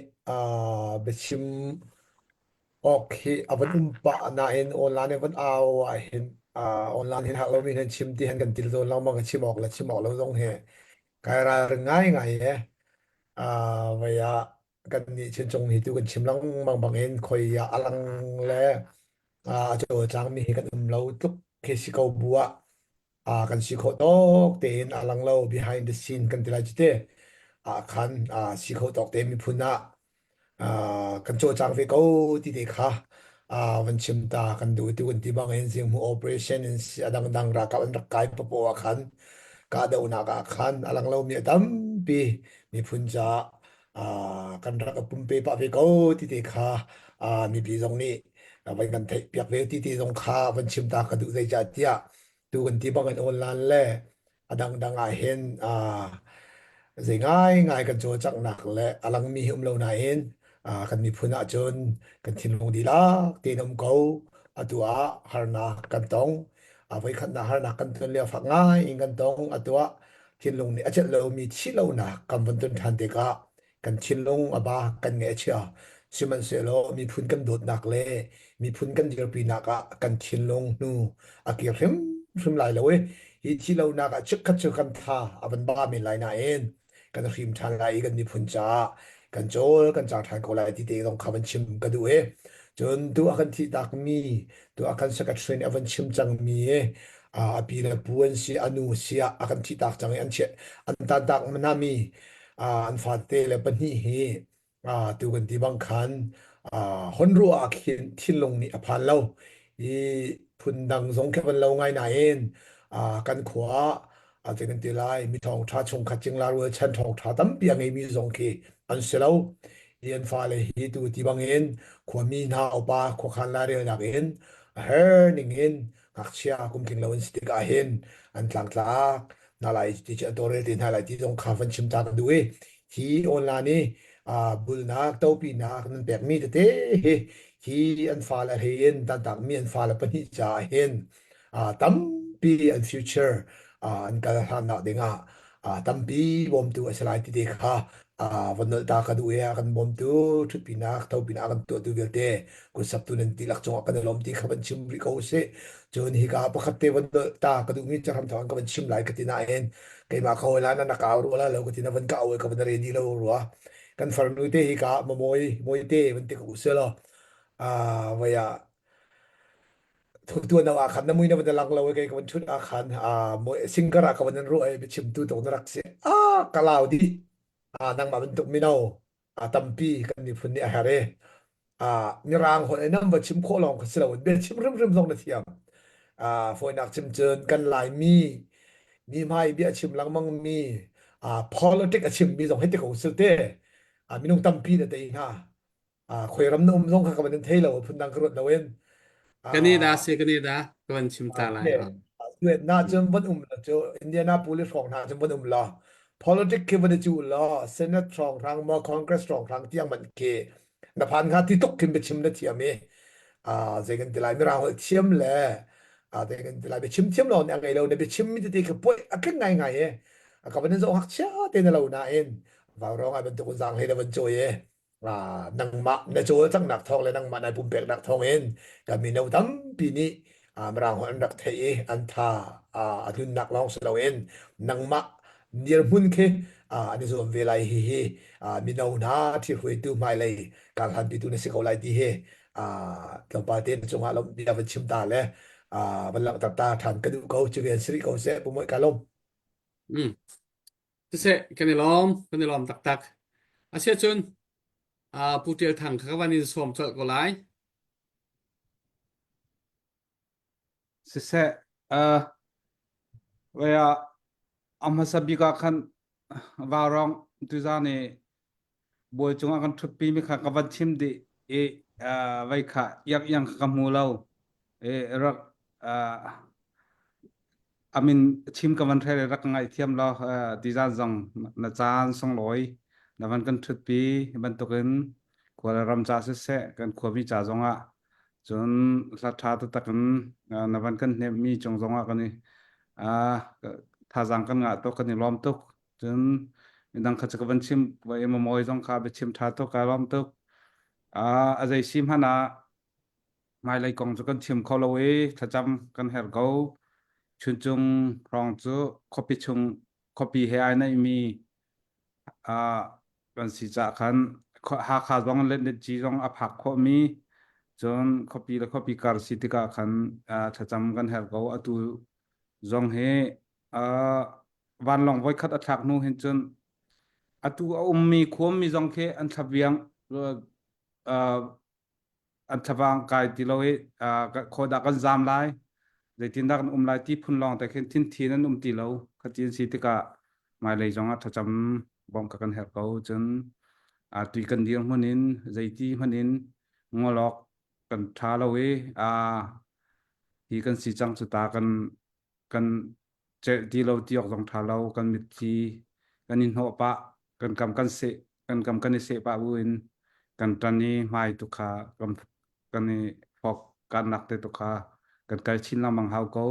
biachim awk hi a van um pah nain online in van au ahhin online hin hak lomi nan chim ti han kan til tawn lengmang chim awk le chim awk lo zong hi kai ralring ngaingai he vai ah kan nih Chuncung hi tu kan chim lengmang bangin khoi ah a lang le a cawlcangmi hi kan um lo tluk khi si ko bu ah kan si khawh tawk tein a lang lo behind the scene kan ti lai cu te ah khan si khawh tawk te miphun ah kan cawlcang ve ko ti te kha van chim ta kan duh tu kan ti bang in zinghmu operation in a dangdang ralkap an rak kai papo ah khan kahdohnak ah khan a lang lomi a tampi miphun caah kan rak pumpe pah ve ko ti te kha mipi zong nih van kan theih piak ve ti te zong kha van chim ta ka duh zeicah tiah tu kan ti bang in online le a dangdang ah hin zei ngaingai kan cawlcanghnak le a langmi hi um lo nain kan miphun ahcun kan thinlung dihlak tein um ko. Atu ah harnak kan tong. A voikhatnak harnak kan ton lio fak ngai in kan tong. Atu ah thinlung nih a celh lomi thih lonak kan von ton ṭhan tikah kan thinlung a ba kan ngaih a chia. Sihmanhsehlaw miphun kan dawtnak le miphun kan dirpinak ah kan thinlung hnu a kir hrimhrim lai lo i hi thihlonak ah chikkhat cu kan tha a van ba men lai nain kan hrim ṭhan lai i kan miphun caah kan cawl kan cang ṭhan ko lai ti te zong kha van chim ka duh i cun tu a kan thihtakmi tu a kan secretary nih a van chim cangmi a pi le pu an si a nu si ah a kan thihtak cang i an chiah an tantak nami an fate le pahnih hi tu kan ti bang khan hon ruah ah khin thinlung nih a phan lo i phundang zong khi van lo ngai nain. Kan khua ah zei kan ti lai mi thawngṭha chungkhat cingla rualchan thawngṭha tampi a ngeimi zong khi an si lo. Hi an fale hi tu ti bangin khuami hna upa khuakhan lairelnak in a her ning in ngakchia kum tling lo an si tikah hin an tlangtlak hna lai ti cu an tawlrel te hna lai ti zong kha van chim ta ka duh i hi online i bulnak topinak nan pekmi tete hi hi an fale a hlei in tantakmi an fale pahnih caah hin tampi an future an kal hlannak dingah tampi bawmtu a si lai ti te kha van nolh ta ka duh i a kan bawmtu ṭhutpinak thopinak kan tuahtu vialte kutsaptu nan dihlak cungah kan i lawm ti kha van chim rih ko usih. Cun hika pakhat te van nolh ta ka duhmi cu hramthawk in ka van chim lai ka ti nain keimah ka hawi na ka au rua la lo ka ti na van ka au ka van ready lo rua. Kan farnu te hika mamawi mawi te van ti ko usih law vai ah tuan ah khan na mui na van lang lo kei ka van chut ah khan singer ah ka van ruah i biachimtu tuk na rak si a ka lau dih nangmah bantuk mino tampi kan miphun nih a herh i mirang holh in nan va chim khawh lawng kha si loin biachim hrimhrim zong na thiam. Fawinak chim cun kan Laimi mi hmai bia chim lengmang mi politic a chimmi zong hei ti ko sil te minung tampi na tei hna. Khoi ram na um zong kha ka van in thei lo phundang ka ruat loin. Canada si Canada ka van chim ta lai. Na cun van um la cu Indianapolis hrawng hna cun van um la politic khi van i cu law Senate hrawng hrang maw Congress hrawng hrang tiang man khi na phan hnga ti tuk khin biachim na thiam i zei kan ti lai mirang holh thiam le zei kan ti lai biachim thiam lawng nih a ngei lo na biachim mi tete khi puai a tling ngai ngai i ka van in zoh ngakchia te na lo nain vau rong ai bantuk in zaang hlei na van cawi i nangmah na cawlcanghnak thawng le nangmah nai pumpeknak thawng in kan mino tampi nih Mirang holh an rak theih i an tha a tlunnak lawng si loin nangmah dirhmun khi an i zuam ve lai hi hi mino hna ṭhihruaitu hmailei karhlanpitu na si ko lai ti hi tlawmpal te na cungah lawmh bia van chim ta le van langhter ta ṭhan ka duh ko cu vial si rih ko seh pu Mawi ka lawm. Mm. Siseh, kan i lawm, kan i lawm taktak. Asiahcun, uh, Pu Ṭial Thang kha ka van in sawm colh ko lai. Siseh, uh, wei ah a hmasa bik ah khan vaurawng tuzan i bawi cungah kan ṭhutpi mi kha ka van chim dih i uh, vei kha iang iang kha ka hmu lo i rak uh, amin chim ka van hrel rak ka ngaihthiam law uh, tizan zong na caan sunglawi na van kan ṭhutpi bantukin khua le ram ca siseh kan khuami ca zongah cun hla ṭha taktak in na van kan hnemhmi cung zongah kan i thazaang kan ngah tuk kan i lawm tuk cun midang kha cu ka van chim va i mawi zong kha biachim ṭha tuk ka lawm tuk a zei si hmanh ah hmailei kong cu kan chim kho lo i thlacam kan herh ko chuncung hrawng cu khuapi chung khuapi he ai naihmi kan si caah khan Hakha zong Lendenci zong a phak khawhmi cun khuapi le khuapi kar si tikah khan thlacam kan herh ko. Atu zong hi vanlawng voikhat a thlak hnu hin cun atu a ummi khuami zong khi an thlaviang an thlavang kai ti lo i khawidah kan zaam lai zeitindah kan um lai ti phun lawng te khin thinthi nan um ti lo khati an si tikah hmailei zong ah thlacam bawmh ka kan herh ko cun tui kan dir hmun in zeiti hman in ngolok kan tha lo i hi kan si cang cu ta kan kan celh ti lo ti awk zong ṭha lo kan mitthli kan i hnawh pah kan kam kan seh kan kam kan i seh pah bu in kan ṭan i hmai tu kha kan kan i fok kannak te tu kha kan kal chin lengmang hau ko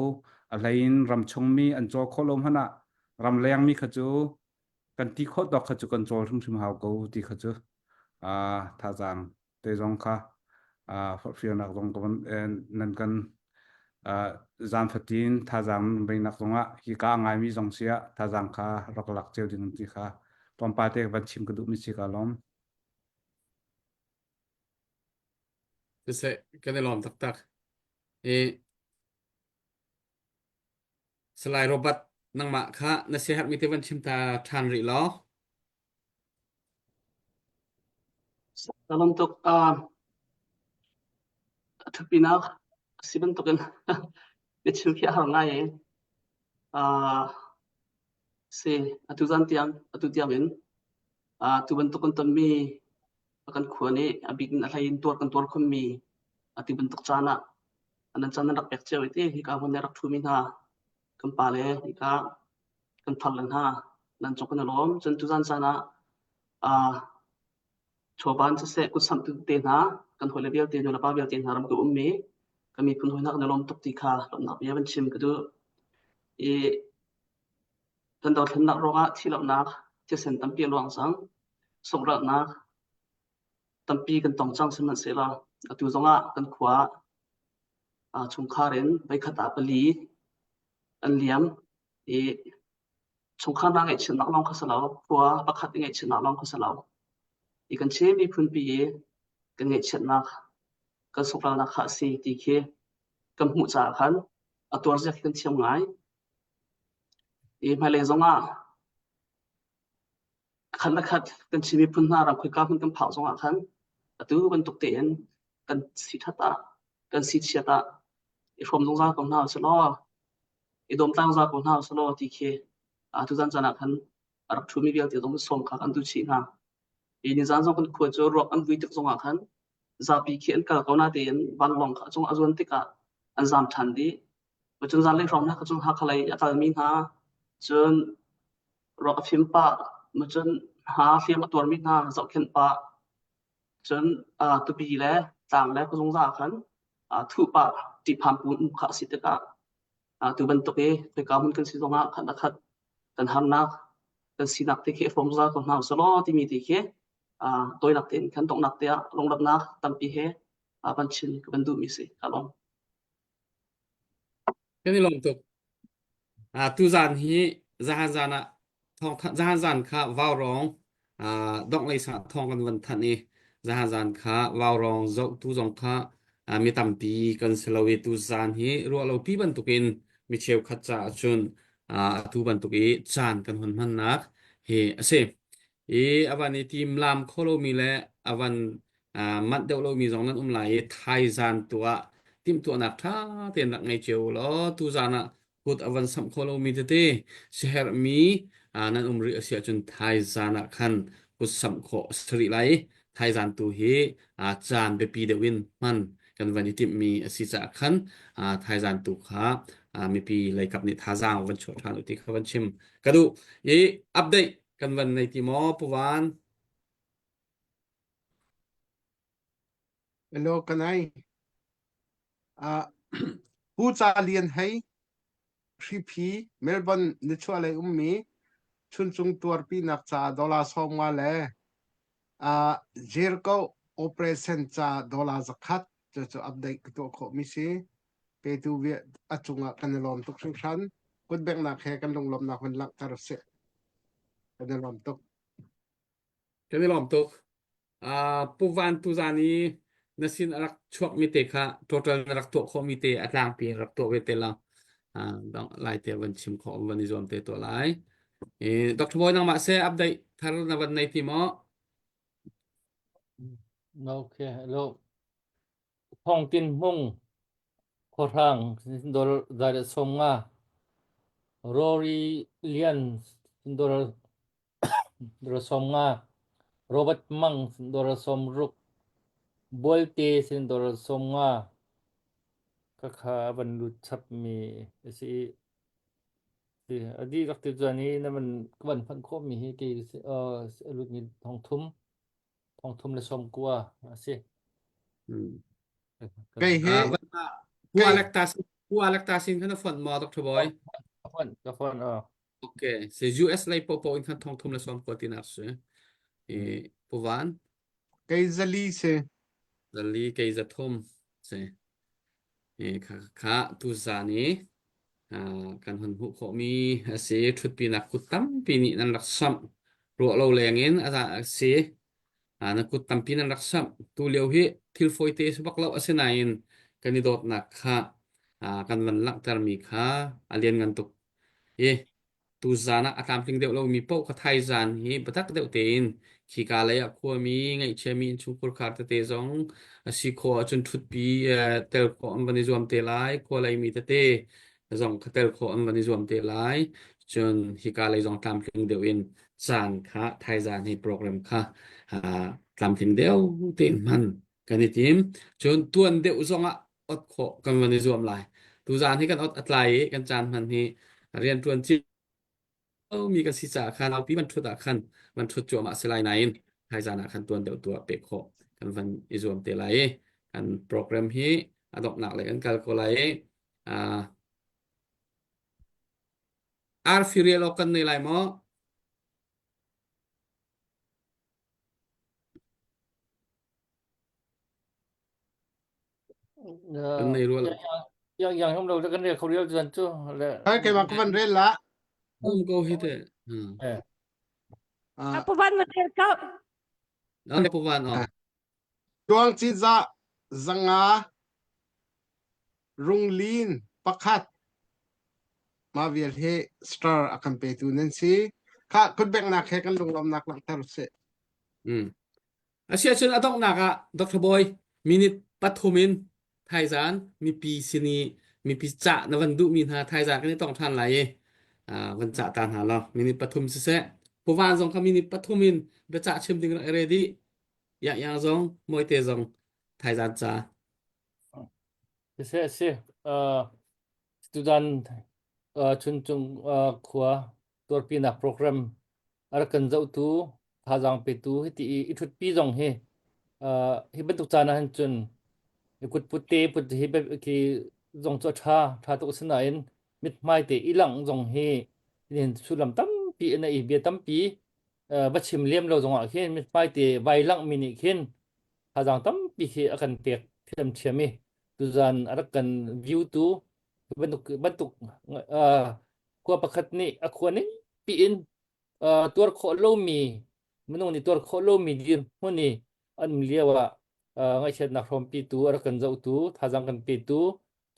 a hlei in ram chungmi an cawl khawh lo hmanh ah ram lengmi kha cu kan ti khawh tawk kha cu kan cawl hrimhrim hau ko ti kha cu thazaang te zong kha forhfialnak zong ka nan kan zan fatin thazaang beinak zongah hi ka ngaimi zong si ah thazaang kha rak lak cio ding ti kha tlawmpal te van chim ka duh mi si ka lawm. Siseh, kan i lawm taktak. I Salai Robert, nangmah kha na siaherhmi te van chim ta ṭhan rih law. Ka lawm tuk. Uh, ṭhutpinak si bantukin biachim khi a har ngai i. Uh, si atu zan tiang atu tiang in uh, tu bantuk kan tonmi kan khua nih a bik in a hlei in tuar kan tuar khunmi atu bantuk caan ah nan caan nan rak pek cio i ti hika hmun rak ṭhumi hna kan pa le hika kan thar le hna nan cawk kan i lawm cun tuzan caan ah uh, chawban siseh kutsamh te hna kan hawile vialte nulepa vialte hna ram ka ummi kan miphun hawi hna kan i lawm tuk ti kha lawmhnak bia van chim ka duh i kan dothlennak ruangah thihlohnak thisen tampi a luang cang sukhralhnak tampi kan tong cang sihmanhsehlaw atu zongah kan khua ah chungkhar in voikhat ah pali an liam i chungkhar hna ngaihchiatnak lawng kha si lo khua pakhat i ngaihchiatnak lawng kha si lo i kan Chin miphun pi i kan ngaihchiatnak kan sukhralnak kha a si ti khi kan hmuh caah khan a tuar zia khi kan thiam ngai i hmailei zongah khat le khat kan Chin miphun hna ram khoika hmun kan phak zongah khan atu bantuk tein kan si ṭhat ah kan si chiat ah i hrawm zungzal ko hna usih law i dawmtlang zungzal ko hna usih law ti khi tuzan caan ah khan a rak ṭhumi vialte zong sawm kha kan duh chih hna. Hi nizan zong kan khua cu ruak an vui tik zongah khan zapi khi an kal ko na tein vanlawng kha cung a zuan tikah an zam ṭhan dih. Cun zanlei hrawng hna kha cun Hakha lei a kalmi hna cun ruak a fim pah cun hna hliam a tuarmi hna zohkhenh pah cun tupi le tlang le kuzungza ah khan thuh pah ṭihphan pu um kha a si tikah tu bantuk i khoika hmun kan si zongah khat le khat kan harnak kan sinak te khi hrawm zungzal ko hna usih law timi ti khi tawinak tein kan donghnak te ah lunglawmhnak tampi he van chim ka van duhmi si ka lawm. Kan i lawm tuk. Uh, tuzan hi zahan zan ah thawng zahan zan kha vaurawng uh, donglei sa thawng kan van thanh i zahan zan kha vaurawng zohtu zong kha uh, mi tampi kan si lo i tuzan hi ruah lo pi bantukin mi cheukhat caah cun uh, atu bantuk i caan kan hun hmannak hi a si. I a van i tim lam kho lomi le a van manh deuh lomi zong nan um lai i thaizan tu ah timhtuahnak ṭha tein rak ngei cio u law tuzan ah kut a van samh kho lomi tete siaherhmi nan um rih a si ahcun thaizan ah khan kut samh khawh a si rih lai i thaizan tu hi caan biapi deuh in hman kan van i timhmi a si caah khan thaizan tu kha mipi leikap nih thazaang van chuah ṭhan u ti kha van chim ka duh i update kan van nei ti maw Pu Van? Hello, kanai. Uh, Pu Ca Lian Hei, Hriphi, Melbourne nichuahlei ummi Chuncung tuarpinak ca dollar 50 le uh, Jericho operation ca dollar 100 cu update ka tuah khawhmi si. Petu a cungah kan i lawm tuk hringhran. Kutbengnak he kan lunglawmhnak hun langhter sih. Kan i lawm tuk. Kan i lawm tuk. Uh, Pu Van tuzan i na sin a rak chuakmi te kha total na rak tuah khawhmi te a tlangpi in rak tuah ve te la. Uh, dong lai te van chim khawh van i zuam te tuah lai. E, Dr. Boy nangmah se update thar na van nei ti maw? Okay, hello. Thong Tin Hmung Khuahrang dollar 150 Rory Lian dollar 50 Robert Mang dollar 60 Bualte sin dollar 50 Khakha a van lut chapmi a si i a dihlak ti cun hi na van ka van phanh khawhmi hi kei a lutmi thong thum 3090 a si. Kei hi Pu Alec ta Pu Alec ta sin khan a fonh maw Dr. Boy? Ka fonh ka fonh aw. Okay, se US lei popo in khan 3090 tinak si. E Pu Van kei zali si. Zali kei zathum si. E kha kha tu zan i kan hun hmuh khawhmi a si. Ṭhutpinak kut tampi nih nan rak samh. Ruah lo leng in a si. Na kut tampi nan rak samh. Tu lio hi thil fawite si bak lo asinain kan i dawtnak kha kan van langhtermi kha a lianngan tuk i Tuzaan ah a tlamtling deuh lomi paoh kha thaizaan hi biatak deuh tein khika lei ah khuami ngaihchiami innchungkhur khar tete zong a si khawh ahcun ṭhutpi tel khawh an van i zuam te lai khua leimi tete. Zong kha tel khawh an van i zuam te lai. Cun hika lei zong tlamtling deuh in caan kha thaizan hi program kha tlamtling deuh tein hman kan i tim. Cun tuan deuh zong ah ot khawh kan van i zuam lai. Tuzaan hi kan ot a tlai i kan caan hman hi rianṭuan mi kan si caah khan aupi van ṭhut ah khan van ṭhut cuahmah si lai nain thaizan ah khan tuan deuh tu ah pek khawh kan van i zuam te lai i kan program hi a donghnak lei kan kal ko lai i arfi rial awk kan nei lai maw? Kan nei rua lo. Yang yang hom lo kan rel kho rial zan cu le. Hai keimah ka van rel la. Um ko hi te. Eh. Apu van ma rel ko. Apu van oh. Tuang ci za zanga runglin pakhat ma vial he star a kan petu nan si. Kha kutbeknak he kan lunglawmnak langhter usih. Mm. Asiahcun a donghnak ah Dr. Bawi minute pathum in thaizan mipi sin i mipi cah na van duhmi hna thaizan kan i tong ṭhan lai i van cah ta hna law minute pathum siseh Puvan zong kha minute pathum in biacah chim ding rak i ready yang yang zong Mawite zong thaizan ca Siseh si tutan Chuncung khua tuarpinak program a rak kan zohtu thazaang petu hiti i i ṭhutpi zong hi hi bantuk caan ah hin cun i kutput te put hi khi zong cu a ṭha ṭha tuk a si nain mithmai te i langh zong hi hin sullam tampi in a i bia tampi va chim lem lo zongah khin mithmai te vai langhmi nih khin thazaang tampi khi a kan pek thiamthiam i tuzan a rak kan view tu bantuk bantuk khua pakhat nih a khua ning piin tuar khawh lomi minung nih tuar khawh lomi dirhmun i an um lio ah ngaihchiatnak hrawmpitu a rak kan zohtu thazaang kan petu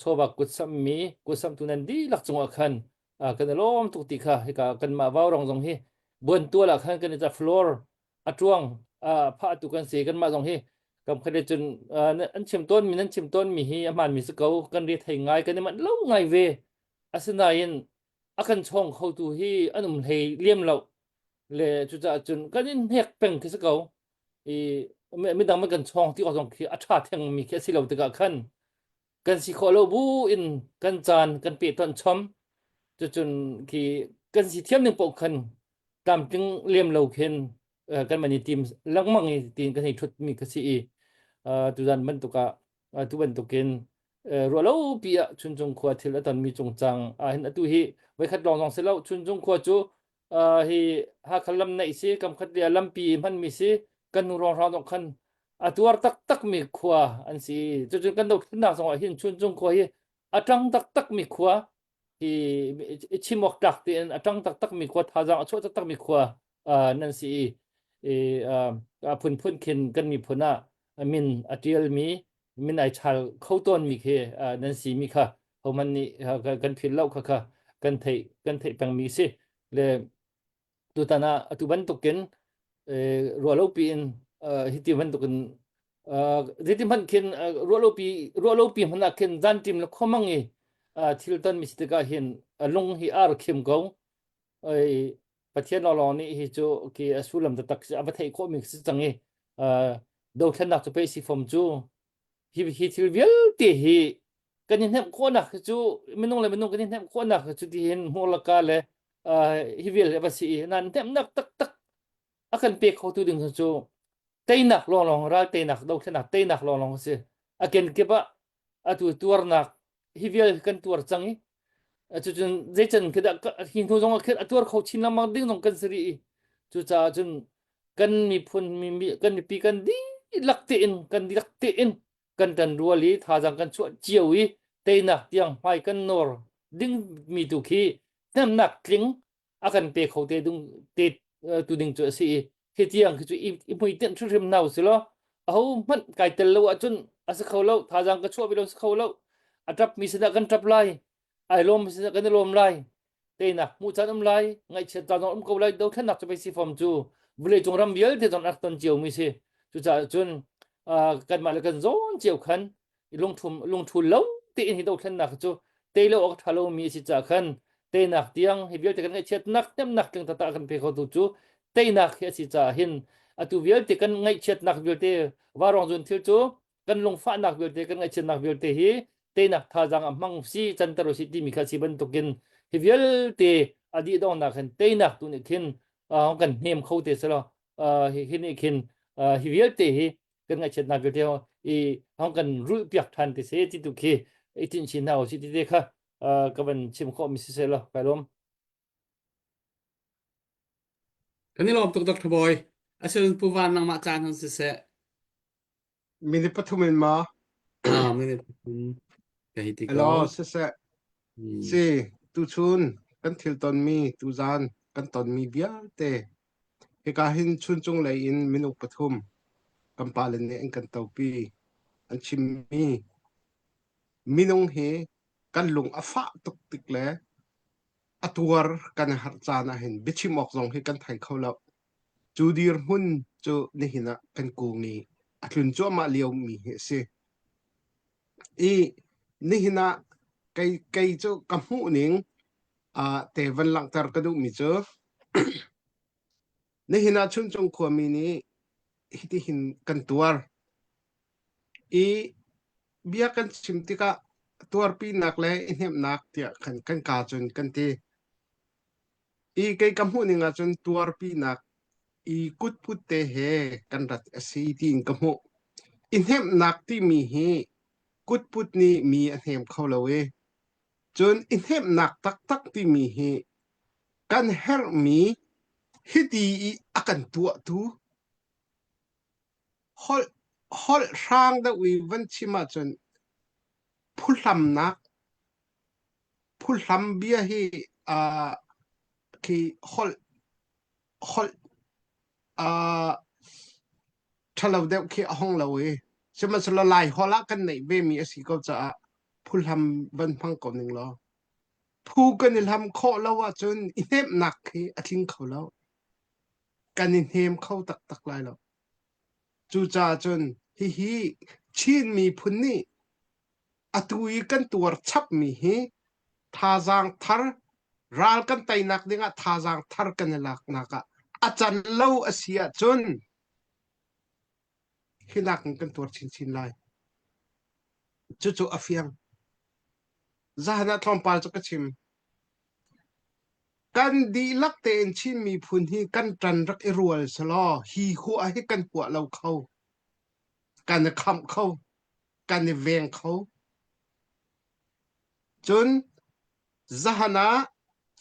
chawva kutsammi kutsamtu nan dihlak cungah khan kan i lawm tuk ti kha hika kanmah vaurong zong hi buantual ah khan kan i ca floor a tuang phahtu kan si kanmah zong hi kam khat cun an chim tawn mi nan chim tawn mi hi a hmaan mi si ko kan ri thei ngai kan i manh lo ngai ve asinain a kan chawng khotu hi an um hlei liam lo le cucaah cun kan in hnek peng khi si ko i midang man kan chawng ti awk zong khi a ṭha theng mi khi a si lo tikah khan kan si khawh lo bu in kan caan kan pe ton chom cucun khi kan si thiam ning paoh khan tlamtling lem lo khin kan man i tim lengmang i tiin kan hei thut mi ka si i tuzan bantuk ah tu bantukin ruahlopi ah Chuncung khua thil a tonmi cungcang ah hin atu hi voikhat lawng zong si lo Chuncung khua cu hi Hakha lam naih si kamkhat le lampi hmanmi si kan nu ruang zong khan a tuar taktak mi khua an si cucun kan dothlennak zong ah hin Chuncung khua hi a ṭang taktak mi khua hi i chim awk tlak tein a ṭang taktak mi khua thazaang a chuah taktak mi khua nan si i a phunphun khin kan miphun ah min a ṭialmi min ai chal kho tawnmi khi nan si mi kha homan nih kan philh lo kha kha kan theih kan theih pengmi si le tutan ah atu bantukin ruahlopi in hiti bantukin zeiti hmanh khin ruahlopi ruahlopi hmanh ah khin zanṭim le khuamang i thil ton mi si tikah hin lung hi ar khim ko Pathian lawnglawng nih hi cu khi a sullam taktak a va theih khawhmi si cang i dothlennak cu pei si fom cu hi hi thil vialte hi kan i hnemh khawhnak hi cu minung le minung kan i hnemh khawhnak hi cu tihin hmurlaka le hi vial hi va si i nan hnemhnak taktak a kan pe khotu ding cu teinak lawnglawng ral teinak dothlennak teinak lawnglawng a si a kenkip ah atu tuarnak hi vial kan tuar cang i cucun zeican khi dah hi hnu zong ah khin a tuar kho chin lengmang ding zong kan si rih i cucaah cun kan miphun kan mipi kan dihlak tein kan dihlak tein kan ṭan rual i thazaang kan chuah cio i teinak tiang hmai kan nawr ding mi tu khi hnemnak tling a kan pe kho te dung te tu ding cu a si i khi tiang khi cu i hmuitinh hrimhrim hna usih law aho hmanh kai tel lo ahcun a si kho lo thazaang ka chuah ve lo si kho lo a ṭap mi sinah kan ṭap lai ai lawm mi sinah kan i lawm lai teinak hmuh caan um lai ngaihchiat caan um ko lai dothlennak cu pei si fom cu vawleicung ram vialte zong rak ton cio mi si cucaah cun kanmah le kan zawn cio khan lungthum lungthul lo tein hi dothlennak cu. Tei lo awk ṭha lomi a si caah khan teinak tiang hi vialte kan ngaihchiatnak hnemhnak tling taktak a kan pe khotu cu teinak hi a si caah hin atu vialte kan ngaihchiatnak vialte vaurawng zun thil cu kan lungfahnak vialte kan ngaihchiatnak vialte hi teinak thazaang a hmang si canter u si timi kha si bantukin hi vialte a dih donghnak hin teinak tu nih khin uh, kan hnem kho te selaw uh, hi, hi nih khin uh, hi vialte hi kan ngaihchiatnak vialte i hong kan rulh piak ṭhan te se ti tu khi i tinh chin hna usih ti te kha uh, ka van chim khawh mi si se law kai lawm. Kan i lawm tuk Dr. Bawi. Asinain Pu Van nangmah caan hon siseh. Minute pathum in ma? Ah, minute pathum. Ka hi ti ko. Hello, siseh. Si, tuchun kan thil tonmi, tuzan kan tonmi vialte hika hin chuncung lei in minung pathum kan pale nih an kan topi. An chimmi minung hi kan lung a fah tuk tik le a tuar kan i harh caan ah hin biachim awk zong hi kan thei kho lo. Cu dirhmun cu nihin ah kan kung i a tlun cuahmah liomi hi a si. I nihin ah kei, kei cu ka hmuh ning uh, te van langhter ka duhmi cu nihin ah Chuncung khuami nih hitihin kan tuar. I bia kan chim tikah tuarpinak le i hnemhnak tiah khan kan kaa cun kan ti. I kei ka hmuh ning ahcun tuarpinak i kutput te he kan rat a si tiin ka hmuh. I hnemhnak timi hi kutput nih mi a hnem kho lo i cun i hnemhnak taktak timi hi kan herhmi hiti i a kan tuahtu Holh holh hrang deuh i van chim ahcun phuhlamnak phuhlam bia hi uh, khi holh holh uh, ṭhalo deuh khi a hong lo i sihmanhsehlaw Lai holh ah kan neih vemi a si ko caah phuhlam van hmang ko ning law phu kan i hlam khawh lo ahcun i hnemhnak khi a tling kho lo. Kan i hnem kho taktak lai lo. Cucaah cun hihi Chin miphun nih atu i kan tuar chapmi hi thazaang thar ral kan teinak dingah thazaang thar kan i laknak ah a can lo a si ahcun hi nakin kan tuar chinchin lai. Cucu a fiang. Zahan ah tlawmpal cu ka chim. Kan dihlak tein Chin miphun hi kan ṭan rak i rual selaw hi huah hi kan huah lo kho. Kan i khamh kho. Kan i veng kho. Cun zahan ah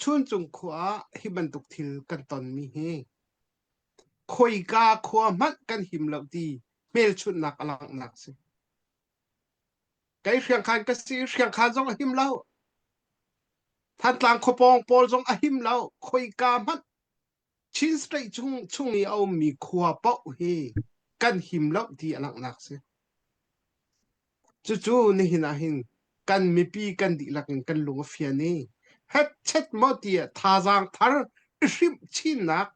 Chuncung khua ah hi bantuk thil kan tonmi hi khoika khua hmanh kan him lo ti hmelchunhnak a langhnak si. Kei Hriangkhan ka si, Hriangkhan zong a him lo. Thantlang khuapawng pawl zong a him lo. Khoika hmanh Chin State chung, chung i a ummi khua paoh hi kan him lo ti a langhnak si. Cucu nihin ah hin kan mipi kan dihlak in kan lung a fian i hetchet maw tiah thazaang thar i hrimh chinnak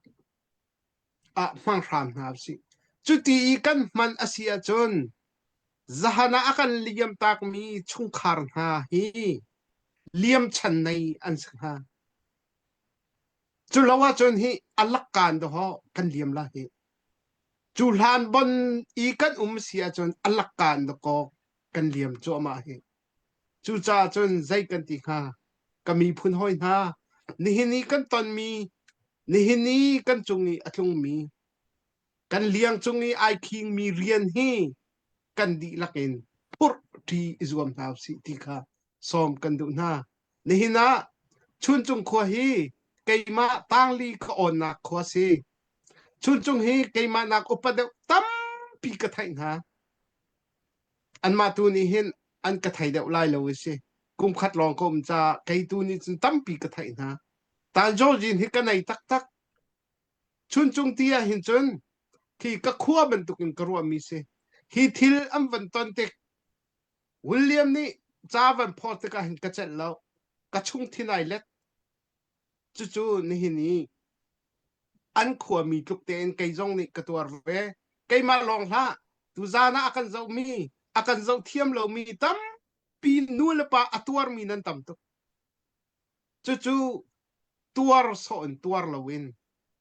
ah hmang hram hna usih. Cuti i kan hman a si ahcun zahan ah a kan liam takmi chungkhar hna hi liam chan nei an si hnga. Cu lo ahcun hi a lakkaan dawh kan liam la hi. Cu hlan bon i kan um si ahcun a lakkaan dawkaw kan liam cuahmah hi. Cucaah cun zei kan ti hnga? Ka miphun hawi hna, nihin i kan tonmi, nihin i kan cung i a tlungmi, kan liang cung i ai khingmi rian hi kan dihlak in phurh ṭi i zuam hna usih ti kha sawm kan duh hna. Nihin ah Chuncung khua hi keimah tangli ka awnnak khua si. Chuncung hi keimah nak upa deuh tampi ka theih hna. Anmah tu nih hin an ka thei deuh lai lo i si. Kum khat lawng ka um caah kei tu nih cun tampi ka theih hna. Tanzawzin hi ka nei taktak. Chuncung ti ah hin cun khi ka khua bantukin ka ruahmi si. Hi thil an van ton tik William nih ca van phawt tikah hin ka celh lo. Ka chungthin ai let. Cucu nihin i an khuami tluk tein kei zong nih ka tuar ve. Keimah lawng hlah, tuzaan ah a kan zohmi, a kan zoh thiam lomi tampi. Tampi nu le pa a tuarmi nan tam tuk. Cucu tuar sawh in tuar loin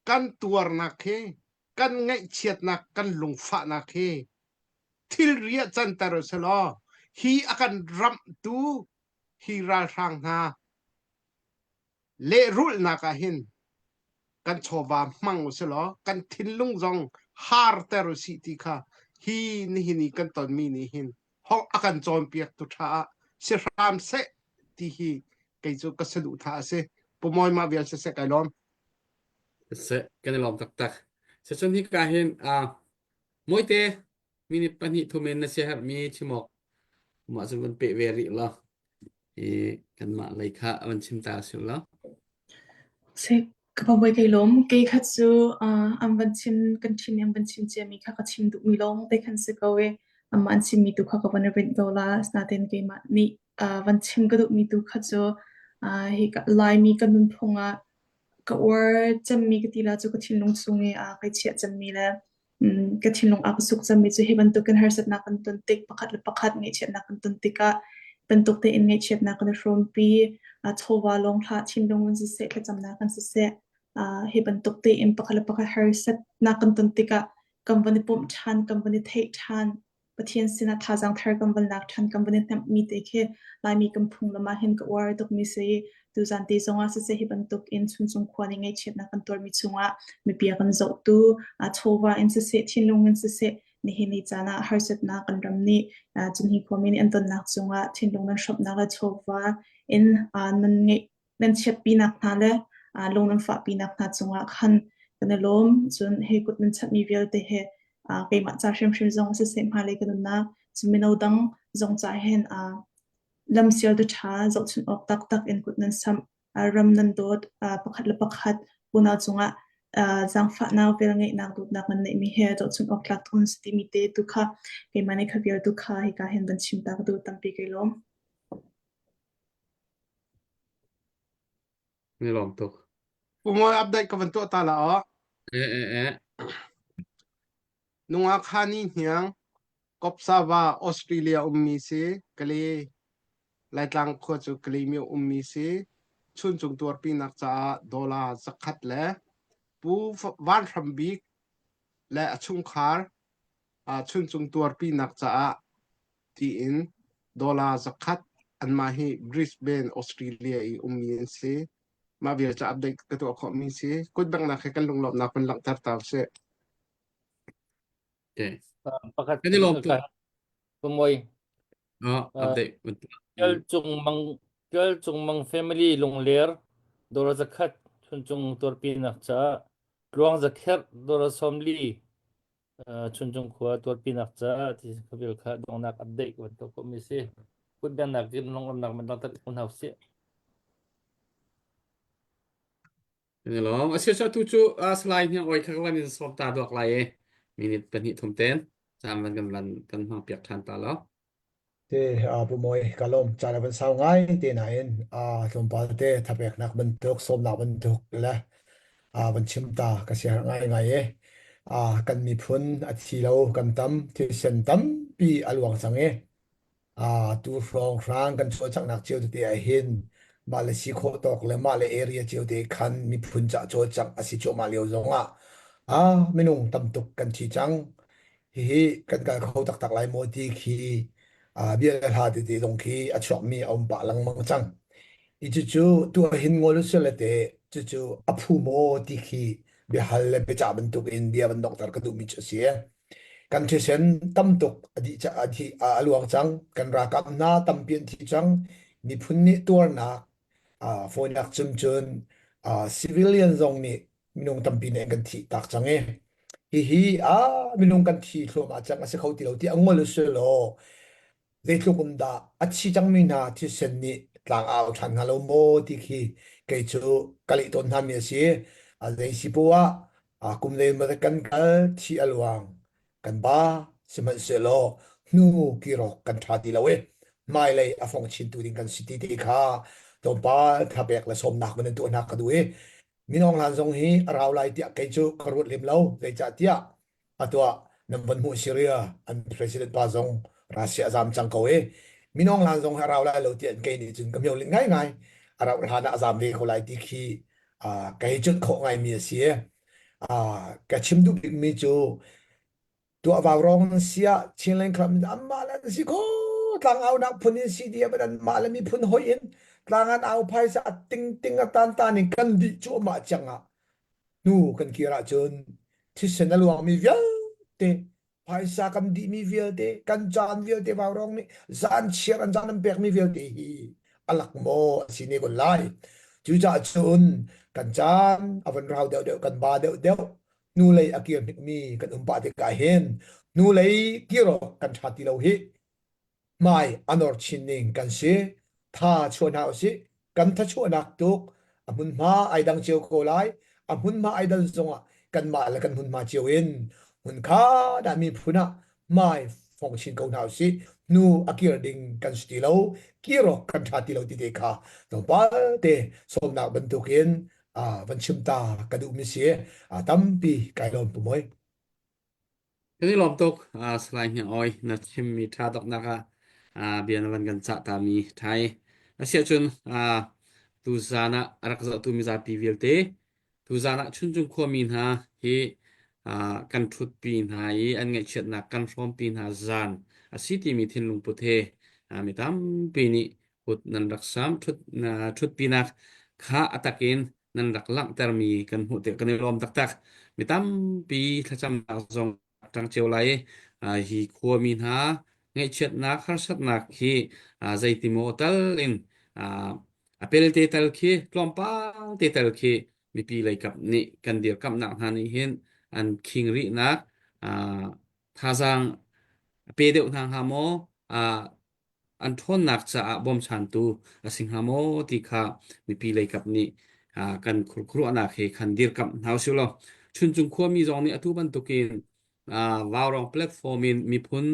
kan tuarnak hi kan ngaihchiatnak kan lungfahnak hi thilri ah canter u selaw hi a kan ramhtu hi ralhrang hna lehrulhnak ah hin kan chawva hmang u selaw kan thinlung zong harter u sih ti kha hi nihin i kan tonmi nih hin hong a kan cawnpiak tu ṭha ah si hram seh ti hi kei cu ka saduhthah a si. Pu Mawi mah vial siseh kai lawm. Siseh kan i lawm taktak. Sicun hi ka hin uh, Mawite minute pahnih thum in na siaherhmi chim awk mah cun van peh ve rih law i kanmah lei kha van chim ta sil law. Si ka pa bawi kai lawm. Kei kha cu uh, an van chim kan ṭhin i an van chim ciami kha ka chim duhmi lawng te khan si ko i amah an chimmi tu kha ka van i rinh ko la. Asinain keimah nih uh, van chim ka duhmi tu kha cu uh, hi ka Laimi kan nunphung ah ka uar cemmi ka ti la cu ka thinlung chung i uh, kai chiah cemmi le ka thinlung a ka suk cangmi cu hi bantukin harsatnak kan ton tik pakhat le pakhat ngaihchiatnak kan ton tikah bantuk tein ngaihchiatnak kan i hrawmpi chawva lawng hlah thinlung in siseh thlacamnak kan siseh hi bantuk tein pakhat le pakhat harsatnak kan ton tikah kan van i pumh ṭhan kan van i theih ṭhan Pathian sinah thazaang thar kan van lak ṭhan kan van i hnemhmi te khi Laimi kan phunglam ah hin ka uar tukmi si. Tuzan te zongah siseh hi bantuk in Chuncung khua nih ngaihchiatnak kan tuarmi chungah mipi a kan zohtu chawva in siseh thinlung in siseh nihin ni caan ah harsatnak kan ram nih cun hi khuami nih an tonnak cungah thinlung nan hrawmhnak le chawva in nan ngeih nan chiatpinak hna le lung nan fahpinak hna cungah khan kan i lawm. Cun hi kut nan chanhmi vialte he keimah ca hrimhrim zong siseh hmailei ka nunnak cun mino dang zong ca hin lamsial tu ṭha zohchunh awk taktak in kut nan samh ram nan dawt pakhat le pakhat unau cungah zaangfahnak velngeihnak dawtnak nan neihmi he zohchunh awk tlak thun si timi te tu kha keimah nih kha vial tu kha hika hin van chim ta ka duh tampi kai lawm. Ni lawm tuk. Umawi update ka van tuah ta la aw. Eh eh eh. Nungak hani hniang Kopsava Australia ummi si Kale Laitlang khua cu Kalaymyo ummi si Chuncung tuarpinak caah dollar zakhat le Pu Van Hram Bik le a chungkhar Chuncung tuarpinak caah tiin dollar zakhat anmah hi Brisbane, Australia i ummi an si. Mah vial cu update ka tuah khawhmi si. Kutbengnak he kan lunglawmhnak van langhter ta usih. Okay. Pakhat Kan i lawm tuk. Pamoy. Oh, update. Kel Cung Mang Kel Cung Mang family lungler dollar zakhat Chuncung tuarpinak caah Tluang Zakherh dollar 40 Chuncung khua tuarpinak caah ti khabil kha donghnak update bantuk ko mi si. Kutbiaknak in lunglawmhnak man dang ko hna usih. Lawm. A sia tu cu slide hniang oi kha kan in sawm ta duak lai e. Minute pahnih thum ten. Caan van kan van kan hmang piak than ta lo. Te a pu Mawi ka lawm caan a van sau ngai te nain a tlawmpal te thapeknak bantuk sawmnak bantuk le a van chim ta ka siaherh ngai ngai e a kan miphun a thi lo kan tam thisen tampi a luang cang e a tu hrawng hrang kan cawlcanghnak cio tete ah hin mah le si khawh tawk le mah le area cio te khan miphun ca cawlcangh a si cuahmah lio zong ah a minung tam tuk kan thi cang Hihi kan kal kho taktak lai maw ti khi bia le hla tete zong khi a chuakmi a um pah lengmang cang. I cucu tuah hin ngol usih le te cucu a phu maw ti khi biahal le biacah bantuk in bia van donghter ka duhmi cu a si. Kan thisen tam tuk a dih a thi a luang cang. Kan ralkap hna tampi an thi cang. Miphun nih tuarnak fawinak cun cun civilian zong nih minung tampi nih an kan thih tak cang i hihi a minung kan thi thluahmah cang a si kho ti lo ti a ngol usih law zeitluk in dah a thi cangmi hna thisen nih tlang au ṭhan hnga lo maw ti khi kei cu ka leh tawn hna mi a si. A zei si poah ah kum zeimaw kan kal thi a luang kan ba sihmanhsehlaw hnu kirawk kan ṭha ti lo i hmailei a fong chin tu ding kan si ti ti kha tlawmpal thapek le sawmnak man in tuah hna ka duh i Min Aung Hlaing zong hi a rau lai tiah kei cu ka ruat lem lo. Zeicahtiah atuah nan von hmuh Syria an president pa zong Russia a zaam cang ko i. Minong hlan zong hi a rau lai lo tiah kei nih cun ka mio ling ngaingai. A rauh hlan ah a zam ve ko lai ti khi ka hei cuanh khawh ngaimi a si. Ka chim duh bikmi cu tuah vaurawng an si ah Chinland Club anmah le an si kho tlangaunak phun in si dia but anmah le miphun hoih in tlang an au phaisa a ting ting a tan tan in kan dih cuahmah cang ah hnu kan kir ahcun thisen a luangmi vialte phaisa kan dihmi vialte kan caan vialte vaurawng nih zan chiar an zan an pekmi vialte hi a lak maw a si ne kun lai cucaah cun kan caan a von rau deuhdeuh kan ba deuhdeuh hnulei a kir hnikmi kan um pah tikah hin hnulei kir awk kan ṭha ti lo hi hmai a nor chin ning kan si tha chuah hna usih kan thachuahnak tuk a hmunhma ai dang cio ko lai a hmunhma ai dan zongah kanmah le kan hmunhma cio in hmunkha dah miphun ah hmai fong chin ko hna usih hnu a kir ding kan si ti lo kir awk kan ṭha ti lo ti te kha tlawmpal te sawmnak bantukin van chim ta ka duhmi si tampi kai lawm pu moi Kan i lawm tuk Salai Hniang Awi na chimmi ṭha doknak ah bia na van kan cah tami ṭhai. Asiahcun tuzaan ah a rak zohtu mizapi vialte tuzaan ah Chuncung khuami hna hi kan ṭhutpi hna i an ngaihchiatnak kan hrawmpi hna zaan a si timi thinlung put he mi tampi nih kut nan rak sam ṭhut ṭhutpinak kha a takin nan rak langhtermi kan hmuh tik kan i lawm taktak. Mi tampi thlacamnak zong ṭang cio lai i hi khuami hna ngaihchiatnak harsatnak hi zeiti maw tal in a pelte tal khi tlawmpal te tal khi mipi leikap nih kan dirkamhnak hna nih hin an khing rihnak thazaang a pe deuh hna hnga maw an ṭhawnnak caah bawmchantu a si hnga maw ti kha mipi leikap nih kan khurkhuruahnak he khan dirkamh hna usih law Chuncung khuami zong nih atu bantukin Vaurawng platform in miphun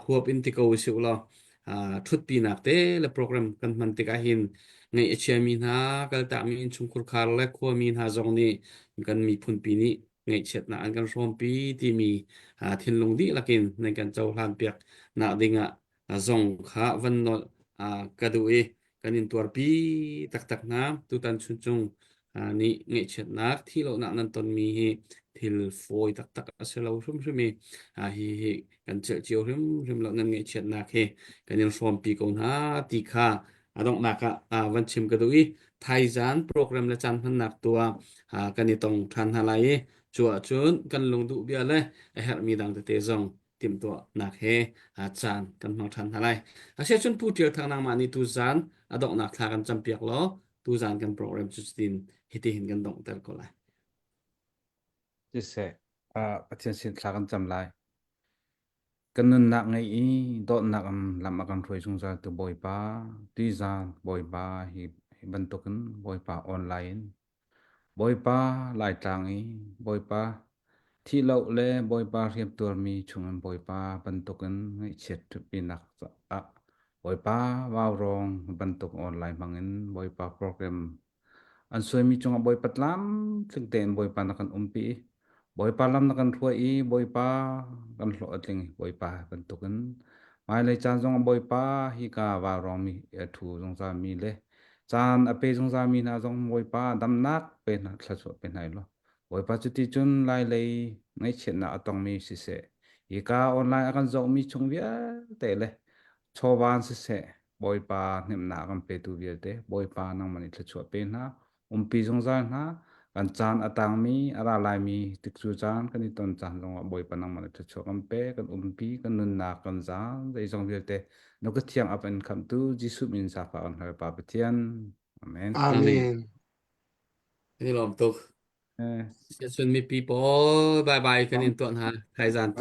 huap in ti ko usih law ṭhutpinak te le program kan hman tikah hin ngaih a chiami hna kaltakmi innchungkhar khar le khuami hna zong nih kan miphunpi nih ngaihchiatnak an kan hrawmpi timi thinlung dihlak in nan kan cohlan piak nak dingah zong kha van nawl ka duh i kan in tuarpi taktak hna tutan chuncung nih ngaihchiatnak thihlohnak nan tonmi hi thil fawi taktak a si lo hrimhrim i hi hi kan celh cio hrimhrim lo nan ngaihchiatnak hi kan in hrawmpi ko hna ti kha a donghnak ah van chim ka duh i thaizan program le caan hmannak tu ah kan i tong ṭhan hna lai i cu ahcun kan lungduh bia le a herhmi dang tete zong timhtuahnak he caan kan hmang ṭhan hna lai. Asiahcun Pu Ṭial Thang nangmah nih tuzaan a donghnak thla kan campiak law tuzaan kan program cu cutin hitihin kan donghter ko lai. Siseh, Pathian sin thla kan cam lai. Kan nunnak ngei i dawtnak in lam a kan hruai zungzal tu Bawipa, tuizaan Bawipa hi, hi bantukin Bawipa online in Bawipa Laitlang i Bawipa thihloh le Bawipa hriamtuarmi chungin Bawipa bantukin ngaihchiat ṭhutpinak ah Bawipa vaurawng bantuk online hmangin Bawipa program An suaimi cungah Bawipa tlamtling tein Bawipa na kan umpi i Bawipa lam na kan hruai i Bawipa kan hlawh a tling i Bawipa bantukin hmailei caan zongah Bawipa hika vaurawngmi a ṭhu zungzalmi le caan a pe zungzalmi hna zong Bawipa damnak pe hna thluachuah pe hna law Bawipa cuti cun lailei ngaihchiatnak a tongmi siseh hika online a kan zohmi chung vialte le chawvan siseh Bawipa hnemhnak a kan petu vialte Bawipa nangmah nih thluachuah pe hna umpi zungzal hna kan caan a tangmi a ra laimi tikcu caan kan i ton caan zongah Bawipa nangmah nih thluachuah kan pe kan umpi kan nunnak kan zaan zeizong vialte na ka thiang ap in khamhtu Jesuh min zafa kan hal Pa Pathian Amen Amen. Kan i lawm tuk. Eh. Cun mipi pawl bye bye kan in tuah hna. Thaizan.